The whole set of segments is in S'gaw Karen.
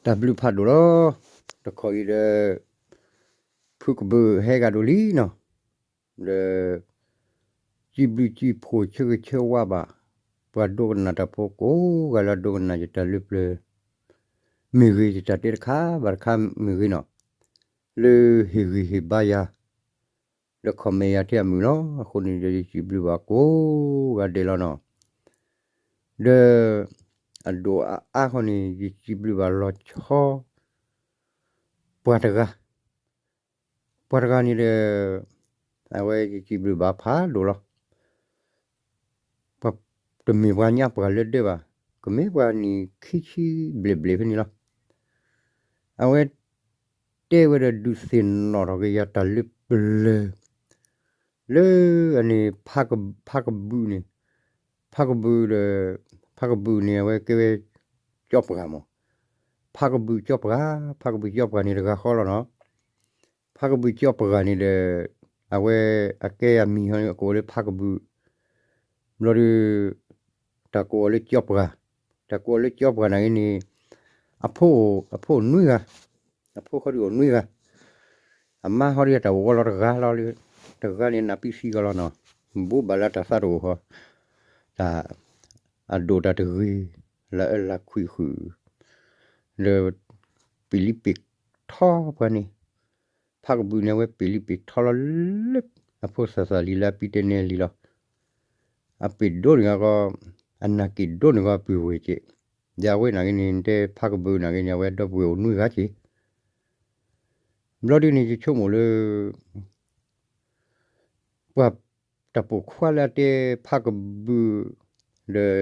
တၢ်ဘျုးဖးဒိၣ်လီၤ. တခီအံၤဒီး ဖုကဘုးဟဲဂၤဒိၣ်လံနီၤ, ဒီး စံးဘျုးစံးဖှိၣ်ဆၢဂ့ၤဆၢဝါဘၣ် ပှၤဒိကနၣ်တၢ်ဖိကိးဂၤလၢအဒိကနၣ်ယတၢ်လၢပျၢၤ မ့ၢ်ဂ့ၤ ယတၢ်တဲတခါဘၣ်တခါမ့ၢ်ဂ့ၤနီၤ, လၢဟ့ၣ်ဂံၢ်ဟ့ၣ်ဘါယၤ ဒီး comment ယၤထဲအမုာ်လီၤ. အဃိန့ၣ်ဒီး ယစံးဘျုးဘၣ်ကိးဂၤဒဲးလီၤနီၤ. ဒီး အဒိၣ်အအါဃီန့ၣ် ယစံးဘျုးဘၣ်လီၤဆီ ပှၤတဂၤ, ပှၤတဂၤန့ၣ်ဒီး အဝဲယစံးဘျုးဘၣ်ဖးဒိၣ်လီၤ. ပှၤတမ့ၢ်ပှၤညါပှၤလၢဒၢးဘၣ်, ကမ့ၢ်ပှၤနံၣ်ခံဆံဘျဲၣ်ဘျဲၣ်ဖဲန့ၣ်လီၤ. အဝဲ တဲဝဲဒီးဒုးသ့ၣ်နီၣ်ထီၣ်က့ၤယၤတၢ်လၢပျၢၤ လၢအန့ၣ် ဖးကဘုးန့ၣ်, ဖးကဘုးဒီး ဖးကဘုးန့ၣ် အဝဲကဲဝဲ ကၠီပှၤမး, ဖးကဘုးကၠီပှၤ, ဖးကဘုးကၠီပှၤန့ၣ်တဂၤဃီလီၤနီၤ. ဖးကဘုးကၠီပှၤန့ၣ်ဒီး အဝဲအကဲအမံၤဟီန့ၣ် အကိးလၢဖးကဘုး, ဘျီဒုး တၢ်ကိးအီၤလၢကၠီပှၤ, တၢ်ကိးအီၤလၢကၠီပှၤနာ်က့န့ၣ် အဖိ, အဖိအိၣ်နွံဂၤ, အဖိဃီဒုးအိၣ်နွံဂၤ, အမါဃီဒုးတၢ်အိၣ်ဝဲလီၤတဂၤလီၤလၢ, တဂၤန့ၣ်နၢ်ပံဆံးကီးလီၤနီၤ, ဘိးဘၣ်လၢတၢ်သးတအိၣ်ဃီ, တၢ် အဒိၣ်တၢ်တဂ့ၤ, လၢအၢလၢခွံးဃုာ်, လၢ ပ့ၤလံပ့ၤထီပှၤန့ၣ်, ဖးကဘုးန့ၣ် အဝဲပ့ၤလံပ့ၤထီလီၤလၢ အဖိသၣ်သၣ်လံလၢအပံတဲနဲလံလီၤ. အပ့ၤဒိၣ်န့ၣ်ဂ့ၤကီး, အနၢ်က့ၤဒိၣ်န့ၣ်ဂ့ၤ အပုၢ်ဝဲၢ်က့ၤ, ဒီးအဝဲနာ်က့န့ၣ် တဲဖးကဘုးနာ်က့န့ၣ် အဝဲဒီပုၢ်ဝဲၢ်အိၣ်နွံဂၤက့ၤ, ဘျီဒုးန့ၣ် ယဆိကမိၣ်လၢ ပှၤတၢ်ပိာ်ခွါလၢအတဲဖးကဘုး ဒီး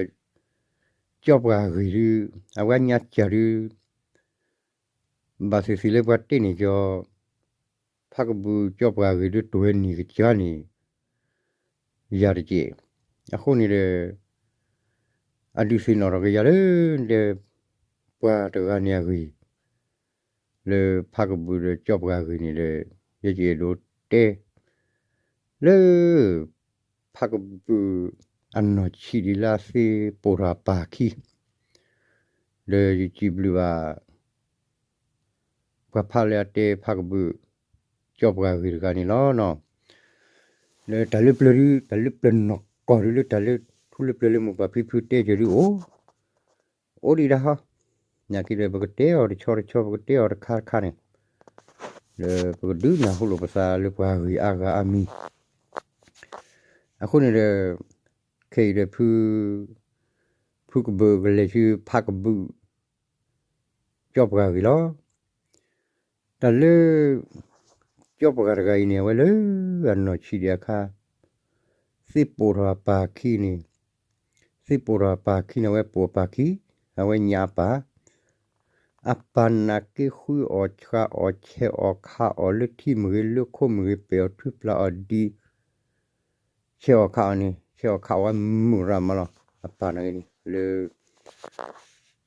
ကၠီပှၤအဂ့ၢ်ဒုး, အဝဲညါစၢ်ဒုး ဘၣ်သ့ၣ်သ့ၣ်လၢပှၤတဲန့ၣ်ကီး, ဖးကဘုးကၠီပှၤအဂ့ၢ်ဒုး တိၢ်ဝဲနံၣ်ကစၢ်န့ၣ် ယၤတက့ၢ်. အဃိန့ၣ်ဒီး အဒုးသ့ၣ်နီၣ်ထီၣ်က့ၤယၤလၢ တဲ ပှၤတဂၤန့ၣ်အဂ့ၢ် လၢဖးကဘုးဒီးကၠီပှၤအဂ့ၢ်န့ၣ်ဒီး ယကအဲၣ်ဒိးတဲ လၢ ဖးကဘုးအနီၢ်ဆံးဒ်လၢအသ့ပိာ်ထီၣ်အပၢ်အခံ, ဒီးယစံးဘျုးဘၣ် ပှၤဖးလၢအတဲဖးကဘုး ကၠီပှၤအဂ့ၢ်တဂၤန့ၣ်လီၤနီၤ. လၢတၢ်လၢပျၢၤဒုး တၢ်လၢပျၢၤနီၢ်ကီၢ်ဒုး လၢတၢ်လၢထူလၢပျၢၤလၢမိၢ်ပၢ်ဖံဖုတဲကၢၤဒုးအိၣ်, အိၣ်ဒံးဒၣ်ဟီ, နာ်က့ဒီး ပကတဲအီၤတဆီတဆီ ပကတဲအီၤတခါတခါန့ၣ်, ဒီးပကဒုးနၢ်ဟူလိာ်ပသးလၢပှၤဂ့ၢ်အါဂၤအါမံၤ, အဃိန့ၣ်ဒီး ခဲအံၤဒီး ဖုကဘုးကလဲၤဆူဖးကဘုး ကၠီပှၤဂ့ၢ်လီၤ. တၢ်လၢ ကၠီပှၤတဂၤအံၤန့ၣ် အဝဲလၢအနီၢ်ဆံးဒံးအခါ သ့ပိာ်ထီၣ်အပၢ်အခံန့ၣ်, သ့ပိာ်ထီၣ်အပၢ်အခံန့ၣ် အဝဲပိာ်အပၢ်အခံ, အဝဲညါအပၢ်, အပၢ်နာ်က့ဃုအီၣ်ဆှးအီၣ်ဆဲးအီၣ်ခးအီၣ်လၢထံမ့ၢ်ဂ့ၤ လၢခိမ့ၢ်ဂ့ၤ ပဲာ်အီၤထုပျၢ်အီၤဒံး ဆဲးအီၣ်ခးအီၣ်န့ၣ် ဆဲးအီၣ်ခးအီၣ်ဝဲမုာ်ရၤမးလီၤ. အပၢ်နာ်က့န့ၣ် လၢ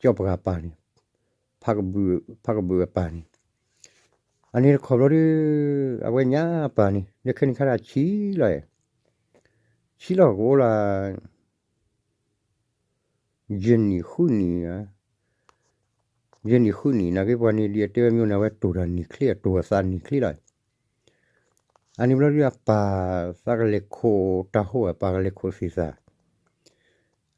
ကၠီပှၤအပၢ်န့ၣ်, ဖးကဘုးအပၢ်န့ၣ်, အန့ၣ်တခီဘျီဒုး အဝဲညါအပၢ်န့ၣ် လၢခဲနံၤခါဒၣ်ဆံးလီၤ, ဆံးလီၤကအိၣ်လၢ ယဲၢ်နံၣ်ဃုနံၣ်, ယဲၢ်နံၣ်ဃုနံၣ် နာ်က့ပှၤန့ၣ်ဒ်အတဲဝဲမ့ၢ်န့ၣ် အဝဲတိၢ်တၢ်နံၣ်ချ့ အတိၢ်အသးနံၣ်ချ့လီၤ. အန့ၣ်ဘျီဒုး အပၢ်သးကလဲၤခိးတၢ်ဟိ အပၢ်ကလဲၤခိးသ့ၣ်သၣ်,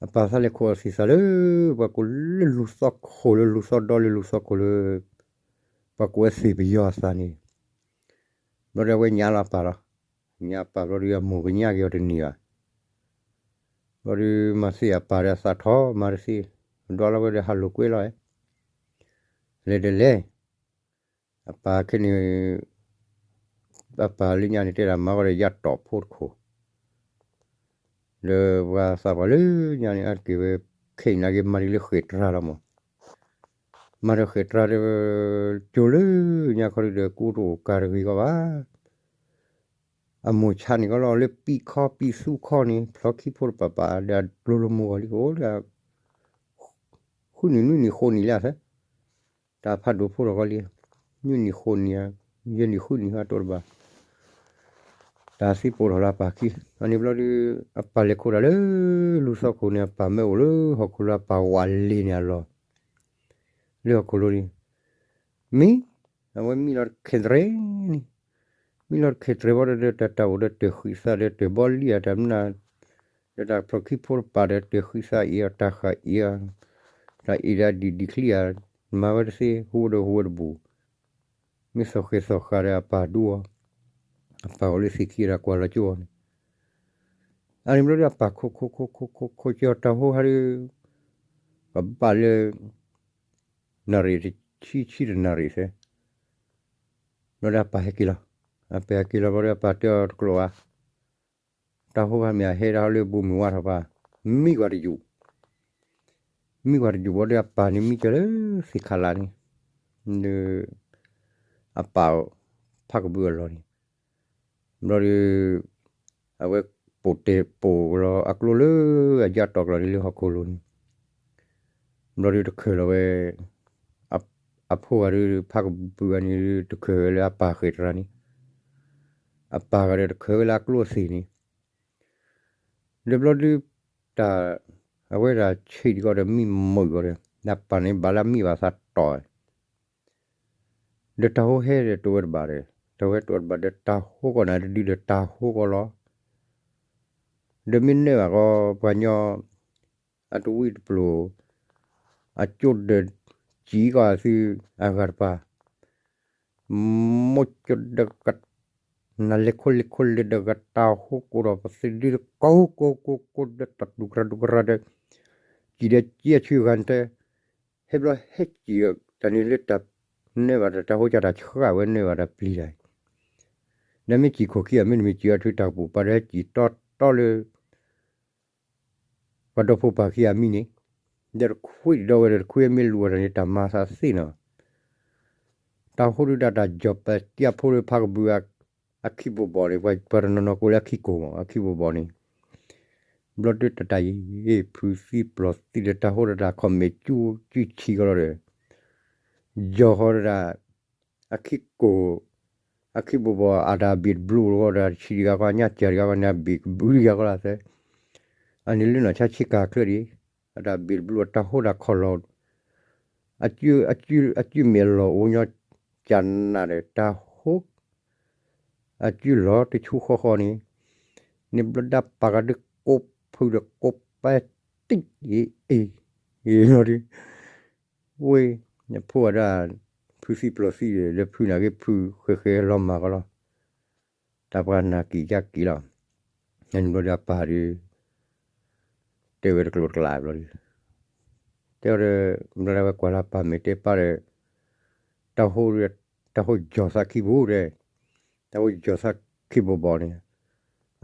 အပၢ်သးလဲၤခိးအီၤသ့ၣ်သၣ်လၢ ပှၤကိးလၢလူၤသီခိၣ်လၢလူၤသီခိၣ်လၢ ပှၤကိးဝဲသ့ၣ်ပယီၤအသးန့ၣ်, ဘျီဒုးအဝဲညါလီၤအပၢ်လီၤ. ညါအပၢ်ဘျီဒုး အမိၢ်ကညးက့ၤအီၤတန့ၢ်ဘၣ်. ဘျီဒုးမၤသ့ၣ်အပၢ်ဒီးအသးထီၣ်မၤတသ့, ဒွးလီၤဝဲဒီးဟးလိာ်ကွဲလီၤ, လဲၤဒီးလဲၤ, အပၢ်ခဲန့ၣ် အပၢ်လၢညါန့ၣ် တဲဒၣ်မၤဃီဒီးယါတီၣ်ဖိတခိၣ်, ဒီးပှၤသးပှၢ်လၢညါန့ၣ် အါတက့ၢ်ဝဲ ခဲအံၤနာ်က့မၤဒ်လၢဃဲၣ်တြၤလီၤမး, မၤဒီးဃဲၣ်တြၤဒီး ကၠိလၢညါခီဒုးဒီး ကူတအိၣ်ကၤတဂ့ၤကီးဘၣ်. အမိၢ်ဆါန့ၣ်ကီးလီၤ လၢပံခီပံသူခီန့ၣ် ဖျီခံဖိတပၤပၤ ဒီးအကျိလၢမိၢ်ဂီၤလံ အိၣ်လၢ ဃုနံၣ်နွံနံၣ်ဃိးနံၣ်လံအသၢ, တၢ်ဖးဒိၣ်ဖိထီၣ်ကီးလံ, နွံနံၣ်ဃိးနံၣ်ဧါ, ယဲၢ်နံၣ်ဃုနံၣ်ဟီတိတဘၣ်, တၢ်သံပိာ်ထီၣ်လၢအပၢ်ခံ, အန့ၣ်ဘျီဒုး အပၢ်လဲၤခိးတၢ်လၢ လူၤသီခိၣ်န့ၣ် အပၢ်မၢအိၣ်လၢဟီၣ်ခိၣ်လၢအပၢ်ဝးလ့ၤန့ၣ်အလီၢ်, လၢဟီၣ်ခိၣ်လိၤန့ၣ် မံ, အဝဲမံလီၤတခ့တရဲန့ၣ်, မံလီၤတခ့တရဲဘၣ်ဒီး တၢ်တၢ်အိၣ်ဒီးတၢ်ဃံးသးဒီးတၢ်ဘီလံဧါ တၢ်မနုၤ, ဒီးတၢ်ဖျိးခံဖိတပၤဒီးတၢ်ဃံးသးအံၤအီၤ တၢ်ဃံးအံၤအီၤ တၢ်အံၤဒီးအဒံးဒံးချံဧါ, မၤဝဲတသ့ ဟူဝဲဒီးဟူဝဲတဘူး, မ့ၢ်သီဃဲၤသီဃာ်ဒီးအပၢ်ဒူအီၤ, အပၢ်အိၣ်လၢသ့ၣ်ခံဒီးကွၢ်လီၤကၠိအီၤန့ၣ်, အန့ၣ်ဘျီဒီးအပၢ်ခိးခိးခိးခိးခိးခိးကၠီတၢ်ဟိဟါဒီး ကဘၣ်လၢ နၣ်ရံၣ်တဆံဆံတနၣ်ရံၣ်သ့, ဘျီဒီးအပၢ်ဟဲက့ၤလီၤ, အပၢ်ဟဲက့ၤလီၤဘျီဒီးအပၢ်တဲအီၤတကျိာ်ဘၣ်, တၢ်ဟိဟါမ့ၢ်အဟဲဒၣ်ဟီလၢဘူမုၢ်ဝါထီၣ်ဖး, မံကွၢ်တယူၢ် မံကွၢ်တယူၢ်ဘျီဒီးအပၢ်န့ၣ်မံကၢၤလၢသ့ၣ်ခးလးန့ၣ်, ဒီး အပၢ် ဖးကဘုးအလီၢ်န့ၣ်, ဘျီဒီး အဝဲပိာ်တဲာ်ပိာ်လီၤအကျိလၢအယၢ်တီၢ်ကျီၢ်န့ၣ်လၢဟီၣ်ခိၣ်လိၤန့ၣ်, ဘျီဒီးတခၢၣ်လီၤဝဲ အဖိဂၤဒီး ဖးကဘုးဂၤန့ၣ် တခၢၣ်ဝဲလၢအပၢ်ဃဲၤတရၢ်န့ၣ်, အပၢ်ဂၤဒီးတခၢၣ်ဝဲလၢအကျိအသ့ၣ်န့ၣ်, ဒီးဘျီဒီး တၢ် အဝဲဒၣ်ဆံးဒံးကီးဒီးမံမုာ်ကီးဒီး ဒီးပၢ်န့ၣ်ဘၣ်လၢအမံဘၣ်သးတီၢ် ဒီးတၢ်ဟိဟဲဒီးတအိၣ်ဝဲတဘၣ်ဒီး တၢ်ဟိဟဲတအိၣ်ဝဲတဘၣ်ဒီး တၢ်ဟိကီးနၤတဒုဒီးတၢ်ဟိကီးလီၤ. ဒီးမ့ၢ်နၢၤဘၣ်ကီး ပှၤညီ အတဝံၣ်တပျိၤ အကၠိဒီး စံးကီးသုအဂၤတပၤ မိၢ်ကၠိဒီး နလဲၤခိၣ်လဲၤခိၣ်လဲၤဒီးဂၤတၢ်ဟိကိးဒီး ပသ့ဒုးကိးကိးကိးကိးဒီး တၢ်ဒူၣ်ကရၢဒူၣ်ကရၢဒီး စံးဒီးစံးအဆၢဂၤနတဲ ဟဲဘျီဟဲစံး တၢ်န့ၣ်လၢတၢ်နၢၤဘၣ်တၢ်တၢ်ဟိကၢ်တၢ်ဆှၢဝဲနၢၤဘၣ်တၢ်ပျံၤတၢ်အံၤ, ဒီးမ့ၢ်စံးခိၣ်ခံဂၤ မ့တမ့ၢ်စံးအီၤထုတၢ်ကပူၤ ပှၤဒီးဟဲစံးတီတီလၢ ပှၤဒီဖိပၢ်ခံဂၤမံန့ၣ်, ဒီးတခွံဒံးဒီဝဲဒီး တခွံမ့ၢ်လူၤအီၤတၢ်န့ၣ် တၢ်မၤသးသ့နီၤ, တၢ်ဟိဒုးဒၣ်တၢ်ယီၤပတံအဖိလၢဖးကဘုး အခံဘိဘီန့ၣ် ပှၤတနီၤနီၤကိးလၢအခံကိၢ်မး အခံဘိဘီန့ၣ်, ဘျီဒုးတၢ်တၢ်ယံၤ ဖုသံပျီၤသံဒီးတၢ်ဟိဒီးတၢ်ခီၣ်မဲာ်ကၠူကၠူဆံးကီးလီၤဒီး ယီၤဃီဒီးတၢ် အခံကိၢ် အခံဘိဘီ အတၢ်ဘံၣ်တဘျုးလီၤဒီး ဆံးတဂၤဃီ ညၣ်စၢ်တဂၤဃီန့ၣ် အဘံၣ်ကဘုးတဂၤဃီလီၤသဲ, အန့ၣ်လၢနီၢ်ဆါဆံးကၤချၢဒံး အတၢ်ဘံၣ်တဘျုးအတၢ်ဟိတၢ်ခီၣ်လီၤ အကုၢ်မ့ၢ်အလီၢ်အိၣ်ညီကၢ်နးဒီး တၢ်ဟိ အကုၢ်လီၤတဆူဃီဃီန့ၣ်, န့ၣ်ဘျီဒၣ်ပာ်ကဒီးကိးဖုဒီးကိးပာ် တံၢ်အ့ၣ်အ့ၣ်လီၤဒုး, ဝ့ၢ် ဖိအဒၣ် ဖုသံပျီၤသံဒီး လၢဖုနာ်က့ဖုဃဲဃဲလီၤမၢ်ကီးလီၤ, တၢ်ပှၤနာ်က့ၤယၢ်က့ၤလီၤ, န့ၣ်ဘျီဒီးအပၢ်ဒီး တဲဝဲတကျိၤတကျဲဘျီဒီး တဲဝဲဒီး ဘျီဒၣ်ဝဲကွၢ်လၢပၢ်မဲာ်တဲပၢ်ဒီး တၢ်ဟိ တၢ်ဟိယီၤသးခံဘိတဲ, တၢ်ဟိယီၤသးခံဘိဘီန့ၣ်,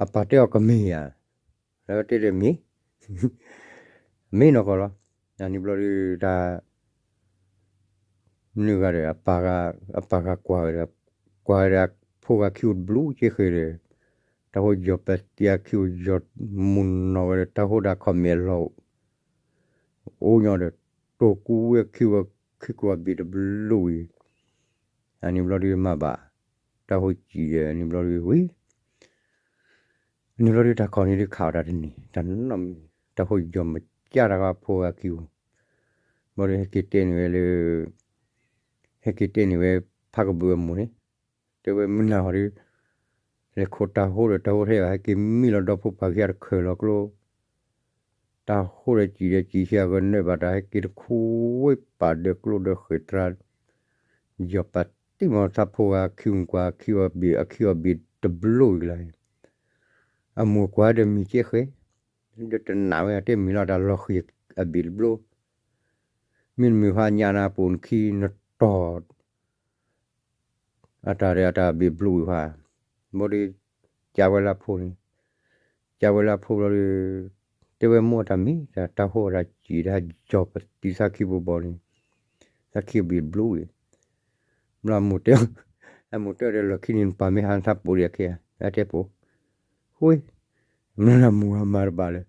အပၢ်တဲအီၤကမ့ၢ်ဧါ, လၢတဲဒီးမ့ၢ်, မ့ၢ်နီၢ်ကီၢ်လီၤ, န့ၣ်ဘျီဒီးတၢ် မနုၤဂၤဒီး အပၢ်ဂၤကွၢ်ဝဲဒီး ကွၢ်ဝဲဒီးအဖိဂၤခံအိၣ်တဘျုးက့ဃဲဒီး တၢ်ဟိယီၤပတံအခံအိၣ်ယီၤမုၢ်နီၢ်ဝဲဒီး တၢ်ဟိဒၣ်ခီၣ်မဲာ်လီၤ အိၣ်ညီဒီး တိၢ်ကူဝဲခံဝဲခံကိးအဘ့ၣ်တဘျုးဝံၤ, အန့ၣ်ဘျီဒီးမၤဘၣ် တၢ်ဟိစံးဒီး အန့ၣ်ဘျီဒီးဝံၤ အန့ၣ်ဘျီဒီးတၢ်ခီၣ်န့ၣ်ဒုးခးအီၣ်တၢ်တန့ၢ် တၢ်နီတမံၤ တၢ်ဟိယီၤမကၢ်တၢ်ဂၤဖိဂၤခံအိၣ်, ဘျီဒီးဟဲက့ၤတဲန့ၢ်ဝဲလၢ ဟဲက့ၤတဲန့ၢ်ဝဲ ဖးကဘုးအမိၢ်န့ၣ်, တဲဝဲမုၢ်နၤဟီဒီး လဲၤခိးတၢ်ဟိဒီးတၢ်ဟိထဲဘၣ် ဟဲက့ၤမံလီၤဒီဖိပၢ်ခံဂၤတခၢၣ်လီၤကျိ တၢ်ဟိဒီးစံးဒီးစံးဆံးအဂီၢ်နၢၤဘၣ်တၢ် ဟဲက့ၤတခူဝ့ၢ်ပာ်ဒီးကျိဒီးဃဲၤတြါ, ယီၤပာ်တံၢ်မီၤသးဖိဂၤခံကွၢ်ခံအီၤဘ့ၣ်အခံအီၤဘ့ၣ်တဘျုးဂၤလီၤ, အမိၢ်ကွၢ်ဒီးမံၤကဲဃဲ, ဒီးတနာ်ဝဲအတဲမံၤလီၤတၢ်လီၤဃံၤအဘ့ၣ်တဘျုး, မ့တမ့ၢ်ဟါညါနၤပအိၣ်နခံနတီၢ် အတၢ်ဒီးအတၢ်ဘ့ၣ်ဘျုးဝံၤဖး, ဘျီဒီး ကးဝဲလၢအဖိန့ၣ်, ကးဝဲလၢအဖိဘျီဒီး တဲဝဲမိၢ်တၢ်မံၤ တၢ်ဟိတၢ်စံးတၢ်ယီၤပတံၢ်သးခံဘိဘီန့ၣ်, သးခံဘ့ၣ်ဘျုးဝံၤ, ဘျီအမိၢ်တဲ, အမိၢ်တဲဒီးလီၢ်ခံန့ၣ် နပၢ်မ့ၢ်ဟါနသးပိာ်ဒံးအခဲ, အတဲပိာ်, ဃ့, မ့ၢ်လၢအမိၢ်အမၤတဘၣ်လၢ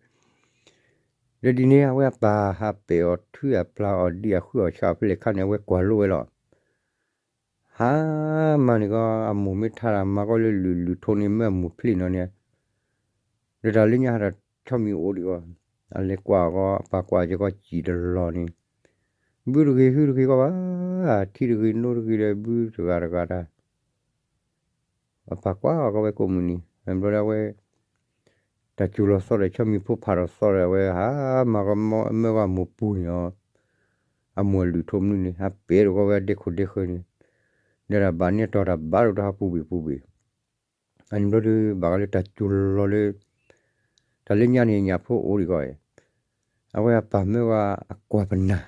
ဒီးဒ်န့ၣ် အဝဲအပၢ်ဟးပဲာ်အီၤထုအပျၢ်အီၤဒံးအဃုအီၣ်ဆၣ်အီၤဖဲလဲၣ်ခါန့ၣ် အဝဲကွၢ်လိဝဲလီၤ. ဟါမၢ်န့ၣ်ကီး အမိၢ်မ့ၢ်ထါတၢ်မၤကီးလၢလုၢ်လုၢ်ထိးန့ၣ် မ့ၢ်အမိၢ်ဖျ့ၣ်နီၤန့ၣ်, ဒီးတၢ်လၢညါဟးတၢ်ဆီမံၤအိၣ်ဒံးကီး, အလဲၤကွၢ်အီၤကီး အပၢ်ကွၢ်ကီးစံးတလီၢ်န့ၣ်, ဘုတဂ့ၤဟုတဂ့ၤကီးဘၣ်, ထံတဂ့ၤနိတဂ့ၤဒီးဘုတဂၤတဂၤတၢ် အပၢ်ကွၢ်အီၤကီးဝဲကိးမုၢ်နံၤ ဘျီဒၣ်ဝဲ တၢ်စူၤလီၤသီဒီးဆီမံၤဖိဖးထီၣ်သီဒီး အဝဲဟးမၤကမီအမၢကီၢ်အမိၢ်ပူၤန့ၣ်အီၤ, အမိၢ်အလုၢ်ထိးမနုၤန့ၣ် ဟးပဲာ်တကီးဝဲအဒဲခိၣ်ဒဲဃၢၤန့ၣ်, ဒီးတၢ်ဘၣ်န့ၢ်တီၤတၢ်ဘၣ်ဒိၣ်တၢ်ဟးပူၤဘ့ၣ်ပူၤဘ့ၣ်, အန့ၣ်ဘျီဒုးဘၣ်ဃးလၢတၢ်စူၤလီၤလၢ တၢ်လၢညါန့ၣ်ညၣ်ဖိအိၣ်ဒံးကီး, အဝဲအပၢ်မၢကီၢ်အကွၢ်ပနၢ်,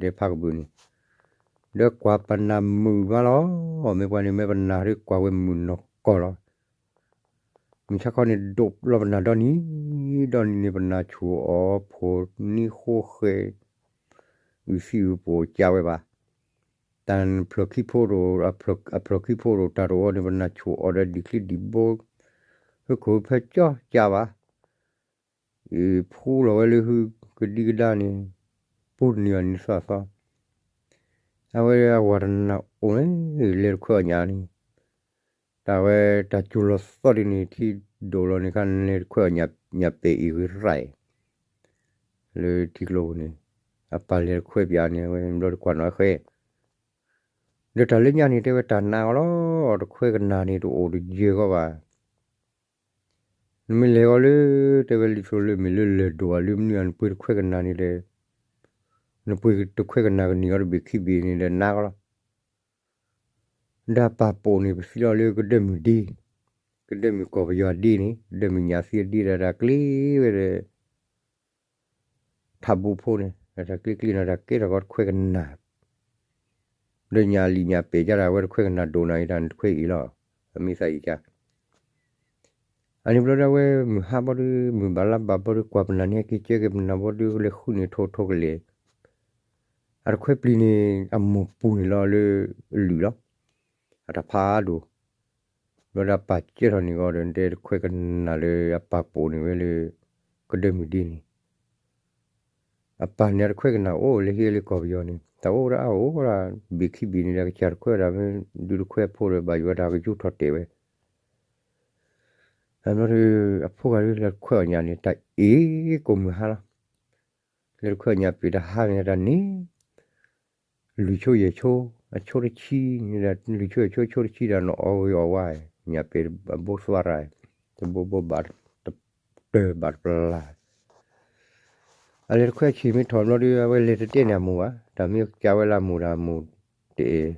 ဒဲဖးကဘုးန့ၣ်, ဒီးကွၢ်ပနၢ်မုာ်မးလီၤ, မ့ၢ်ပှၤန့ၣ်မ့ၢ်ပနၢ်ဒုးကွၢ်ဝဲမုာ်နီၢ်ကီၢ်လီၤ. မုၢ်ဆါခီန့ၣ် ဒိးလီၤပနၢ်ဒီနံၤ, ဒီနံၤန့ၣ် ပနၢ်ဆူၣ်အီၤဖိနံၣ်ဃိဃဲ, အုၣ်သံအုၣ်ပှိၣ်ကးဝဲဘၣ်, တၢ်ဖျၢၣ်ခံဖိတအိၣ်, အဖျၢၣ်ခံဖိတအိၣ် တၢ်တအိၣ်န့ၣ် ပနၢ်ဆူၣ်အီၤဒီးဒံၣ်ချံဒံၣ်ဘိ, ဖုခိၣ်ဖဲကၠီကးဘၣ် အဖူလီၤဝဲလၢဟုကဒံကဒါန့ၣ်, ပူၤတနံၤအီၤနံၤသီသီ, အဝဲအဝၤတနၢ်အိၣ်န့ၣ် လဲၤတခွဲးအီၣ်ညၣ်န့ၣ်, တၢ်ဝဲတၢ်စူၤလီၤသီဒ်န့ၣ် ထံဒိၣ်လီၤန့ၣ်ခါ လဲၤတခွဲးအီၣ်ညၣ်ပဲာ်အံၤဂ့ၤရၣ်အံၤ, လၢထံကျိပူၤန့ၣ်, အပၢ်လဲၤတခွဲးပၠးန့ၣ် အဝဲဘျီတကွၢ်နီၣ်ဃဲ ဒီးတၢ်လၢညါန့ၣ် တဲဝဲတၢ်နာ်အီၤလီၤ, တခွဲးကနၣ်န့ၣ် တအိၣ်တယၢၢ်ဃီဘၣ်. နမ့ၢ်လဲၤဃီလၢ တဲဝဲလံာ်စီဆှံလၢမ့ၢ်လၢလၢၢ်ဒိၣ်ဘၣ်လၢမနုၤ နပှ့ၤတခွဲးကနၣ်န့ၣ်ဒီး, နပှ့ၤတခွဲးကနၣ်ကနံၣ်အီၤတဘ့ၣ်ခံဘ့ၣ်န့ၣ်ဒီးနာ်ကီလီၤ. ဒီးပၢ်ပိာ်န့ၣ် ပသံလီၤလၢကဒၢမုၢ်ဒ့, ကဒၢမုၢ်ကီၢ်ပယီၤဒ့န့ၣ် ကဒၢမုၢ်ညၣ်သံအဒ့ဒီးတၢ်ကျ့ဝဲဒီး ထးဘူးဖိန့ၣ် တၢ်ကျ့ကျ့န့ၣ် တၢ်ကဲထီၣ်ကီတခွဲးကနၣ်, ဒီးညၣ်လံာ်ညၣ်ပဲာ်ကဒီး အဝဲတခွဲးကနၣ်ဒိၣ်နၤအံၤ တၢ်နတခွဲးအံၤလီၤ. အမ့ၢ်သးအံၤကါ အန့ၣ်ဘျီဒၣ်ဝဲ မုၢ်ဟါဘီဒုး မုၢ်ဘၣ်လါဘၣ်ဘီဒုး ကွၢ်ပနၢ်န့ၣ် ဟဲက့ၤကဲက့ၤပနၢ်ဘီဒုး လဲၤဃုန့ၢ်ထိထိကလဲာ်, အတခွဲးပျံၤန့ၣ် အမိၢ်ပူၤန့ၣ်လီၤလၢအလုၢ်လီၤ, အတၢ်ဖးဒိၣ်, ဘျီဒၣ်ပၢ်ကဲထီၣ်န့ၣ်ဂီၢ်ဒီး နတဲတခွဲးကနၣ်လၢအပၢ်ပိာ်န့ၣ်ဝဲလၢ ကဒၢမုၢ်ဒ့န့ၣ် အပၢ်န့ၣ် အတခွဲးကနၣ်အိၣ်လၢဟံၣ်လၢကီၢ်ပယီၤန့ၣ် တၢ်အိၣ်ဒၣ်အအိၣ်ဒၣ် ဘ့ၣ်ခံဘ့ၣ်န့ၣ်ဒီး ကစၢ်တခွဲးဒၣ်မ့ၢ် ဒုးတခွဲးဖိဒီး ဘၣ်ယိၣ်ဝဲတၢ်ကယူၢ်ထီၣ်တဲာ်ဝဲ, အဘျီဒီး အဖိဂၤဒုး လဲၤတခွဲးအီၣ်ညၣ်န့ၣ် တၢ်အ့ၣ်ကိးမုၢ်ဟါလီၤ. လဲၤတခွဲးအီၣ်ညၣ်ပ့ၤတဟါန့ၣ် တၢ်န့ၣ် လွံၢ်ဆိယဲၢ်ဆိ အဆိတဆံန့ၣ်ဒီး လွံၢ်ဆိယဲၢ်ဆိ အဆိတဆံဒီး နအီၣ်ဂ့ၤအီၣ်ဝါ ညၣ်ပဲာ်အဘိသဝါရၤ တဘိဘိဘၣ် တပျၢၤဘၣ်တပျၢၤလၢ်, အလဲၤတခွဲးအဆံၣ်မ့ၢ်ထီၣ်ဘျီဒီး အဝဲလဲၤတတဲန့ၢ်အမိၢ်ဘၣ်, တၢ်မ့ၢ်ကးဝဲလၢအမိၢ်ဒီး အမိၢ်တအဲၣ်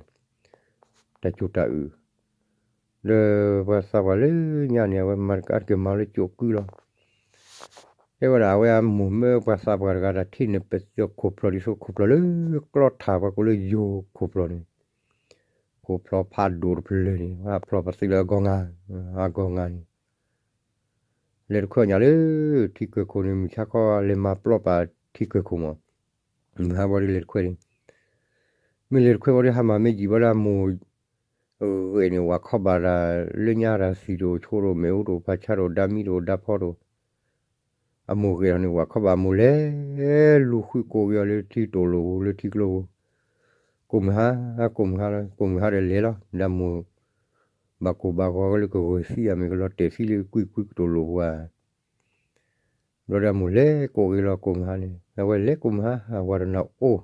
တၢ်စူၤတၢ်အုး ဒီးပှၤသးပှၢ်လၢညါန့ၣ် အဝဲမၤတကးတက့ၢ်မၤလၢကၠိၣ်ကုလီၤ. တဲဝဲဒၣ် အဝဲအမိၢ်မၢပှၤသးပှၢ်တဂၤ တၢ်ထံၣ်န့ၣ် ပသးခိၣ်ဖျီၣ်ဒ်သိး ခိၣ်ဖျီၣ်လၢကျီထၣ် ပှၤကိးလၢယိၤခိၣ်ဖျီၣ်န့ၣ်, ခိၣ်ဖျီၣ်ဖးဒိၣ်တဖျၢၣ်န့ၣ် ဖျီၣ်ပသံလၢအဂီၤငါ, အဂီၤငါန့ၣ် လဲၤတခွဲးအီၣ်ညၣ်လၢ ထံကၢၢ်ခိၣ်န့ၣ် မုၢ်ဆါခီလဲၤမၤပျီပာ်ထံကၢၢ်ခိၣ်မး, မုၢ်ဟါဘီဒုးလဲၤတခွဲးန့ၣ်, မ့ၢ်လဲၤတခွဲးဘီဒုး ဟါမၢ်မ့ၢ်ယံာ်ဘီဒၣ်မိၢ် ဂဲၤန့ၣ် ဝၤခီဘၣ်ဒၣ် လၢညါဒၣ် သံၣ်တအိၣ်ဆိတအိၣ် မ့ၣ်အူတအိၣ် ဖးဆါတအိၣ် ဒါမံတအိၣ် ဒါဖီတအိၣ်, အမိၢ်ဂဲၤထီၣ်န့ၣ် ဝၤခီဘၣ်အမိၢ်လဲၤ လူၤဃုကိးက့ၤအီၤလၢထံတိၢ်လိာ်ပူၤ လၢထံကျိပူၤ, ကိးမုၢ်ဟါ ကိးမုၢ်ဟါလီၤ ကိးမုၢ်ဟါဒီးလဲၤလီၤ ဒီးမိၢ် ဘၣ်ကိၢ်ဘၣ်ဂီၤဝဲလၢကဂၢၢ်သံ အမ့ၢ်ကလီၤတဲာ်သံလၢကွံကွံကတိၢ်လိာ်ပူၤဧါ ဘျီဒီးအမိၢ်လဲၤကိးက့ၤလီၤကိးမုၢ်ဟါန့ၣ် အဝဲလဲၤကိးမုၢ်ဟါ အဝၤတနၢ်အိၣ်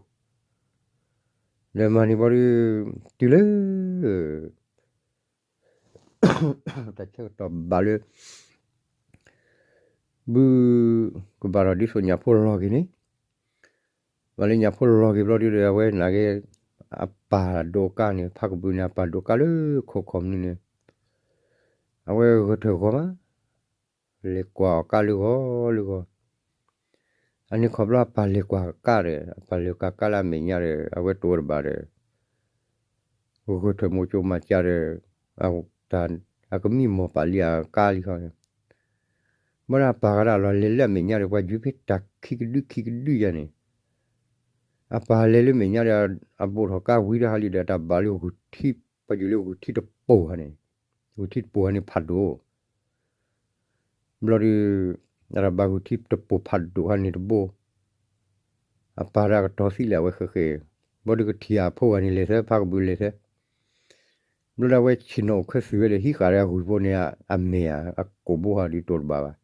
ဒီးမၤန့ၢ်ဘီဒုး တုၤလၢ တၢ်ဆၢကတီၢ်ဘၣ်လၢ ဘု ကဘၣ်ဒီးဒ်သိးညၣ်ဖိလီၤက့ၤန့ၣ်, ဘၣ်လၢညၣ်ဖိလီၤက့ၤဘျီဒုးဒီး အဝဲနာ်က့ၤ အပၢ်ဒိးကါန့ၣ် ဖးကဘုးန့ၣ် အပၢ်ဒိးကါလၢခိၣ်ခီၣ်မနုၤန့ၣ်, အဝဲဂဲၤထၢၣ်ဂီၤမး လဲၤကွၢ်အီၤကါလၢဂီၤလၢဂီၤ, အန့ၣ်ခီဘျီအပၢ်လဲၤကွၢ်ကါဒီး အပၢ်လဲၤကွၢ်ကါလၢအမဲာ်ညါဒီး အဝဲတိၢ်ဝဲတဘၣ်ဒီး ဂဲၤထၢၣ်မိၢ်ကၠိမၤစၢၤဒီး အကမံမီၢ်ပာ်လံအကါလံခီန့ၣ်, ဘၣ်ဒီးအပၢ်ဂၤဒၣ်လီၤလဲၤလၢအမဲာ်ညါဒီး ပှၤယုၢ်ဖဲတၢ်ခံကဒုခံကဒုယါန့ၣ်, အပၢ်လဲၤလၢမဲာ်ညါဒီး အဘိၣ်ထီၣ်ကါဝံၤတဟါလံဒီး အတၢ်ဘၣ်လၢဂုၢ်ထံ ပှၤယုၢ်လၢဂုၢ်ထံတပိၢ်ဧါန့ၣ်, ဂုၢ်ထံတပိၢ်ဧါန့ၣ်ဖးဒိၣ် ဘျီဒုး အတၢ်ဘၣ်ဂုၢ်ထံတပိၢ်ဖးဒိၣ်ဧါန့ၣ်တဘိ, အပၢ်ဒီးအကတီၤသံလၢအဝဲဃဲဃဲ, ဘျီဒုးကထံၣ်အဖိဂၤန့ၣ်လဲၤသၢ ဖးကဘုးလဲၤသၢ, ဘျီဒုးအဝဲဆ့ၣ်နီၤအိၣ်ခၢသုးဝဲဒီး ဟံးဃာ်ဒီးအဂုၢ်ဖိန့ၣ် အမဲာ်ဧါ အကိာ်ဘိဟါဒုးတိၢ်တဘၣ်ဘၣ်,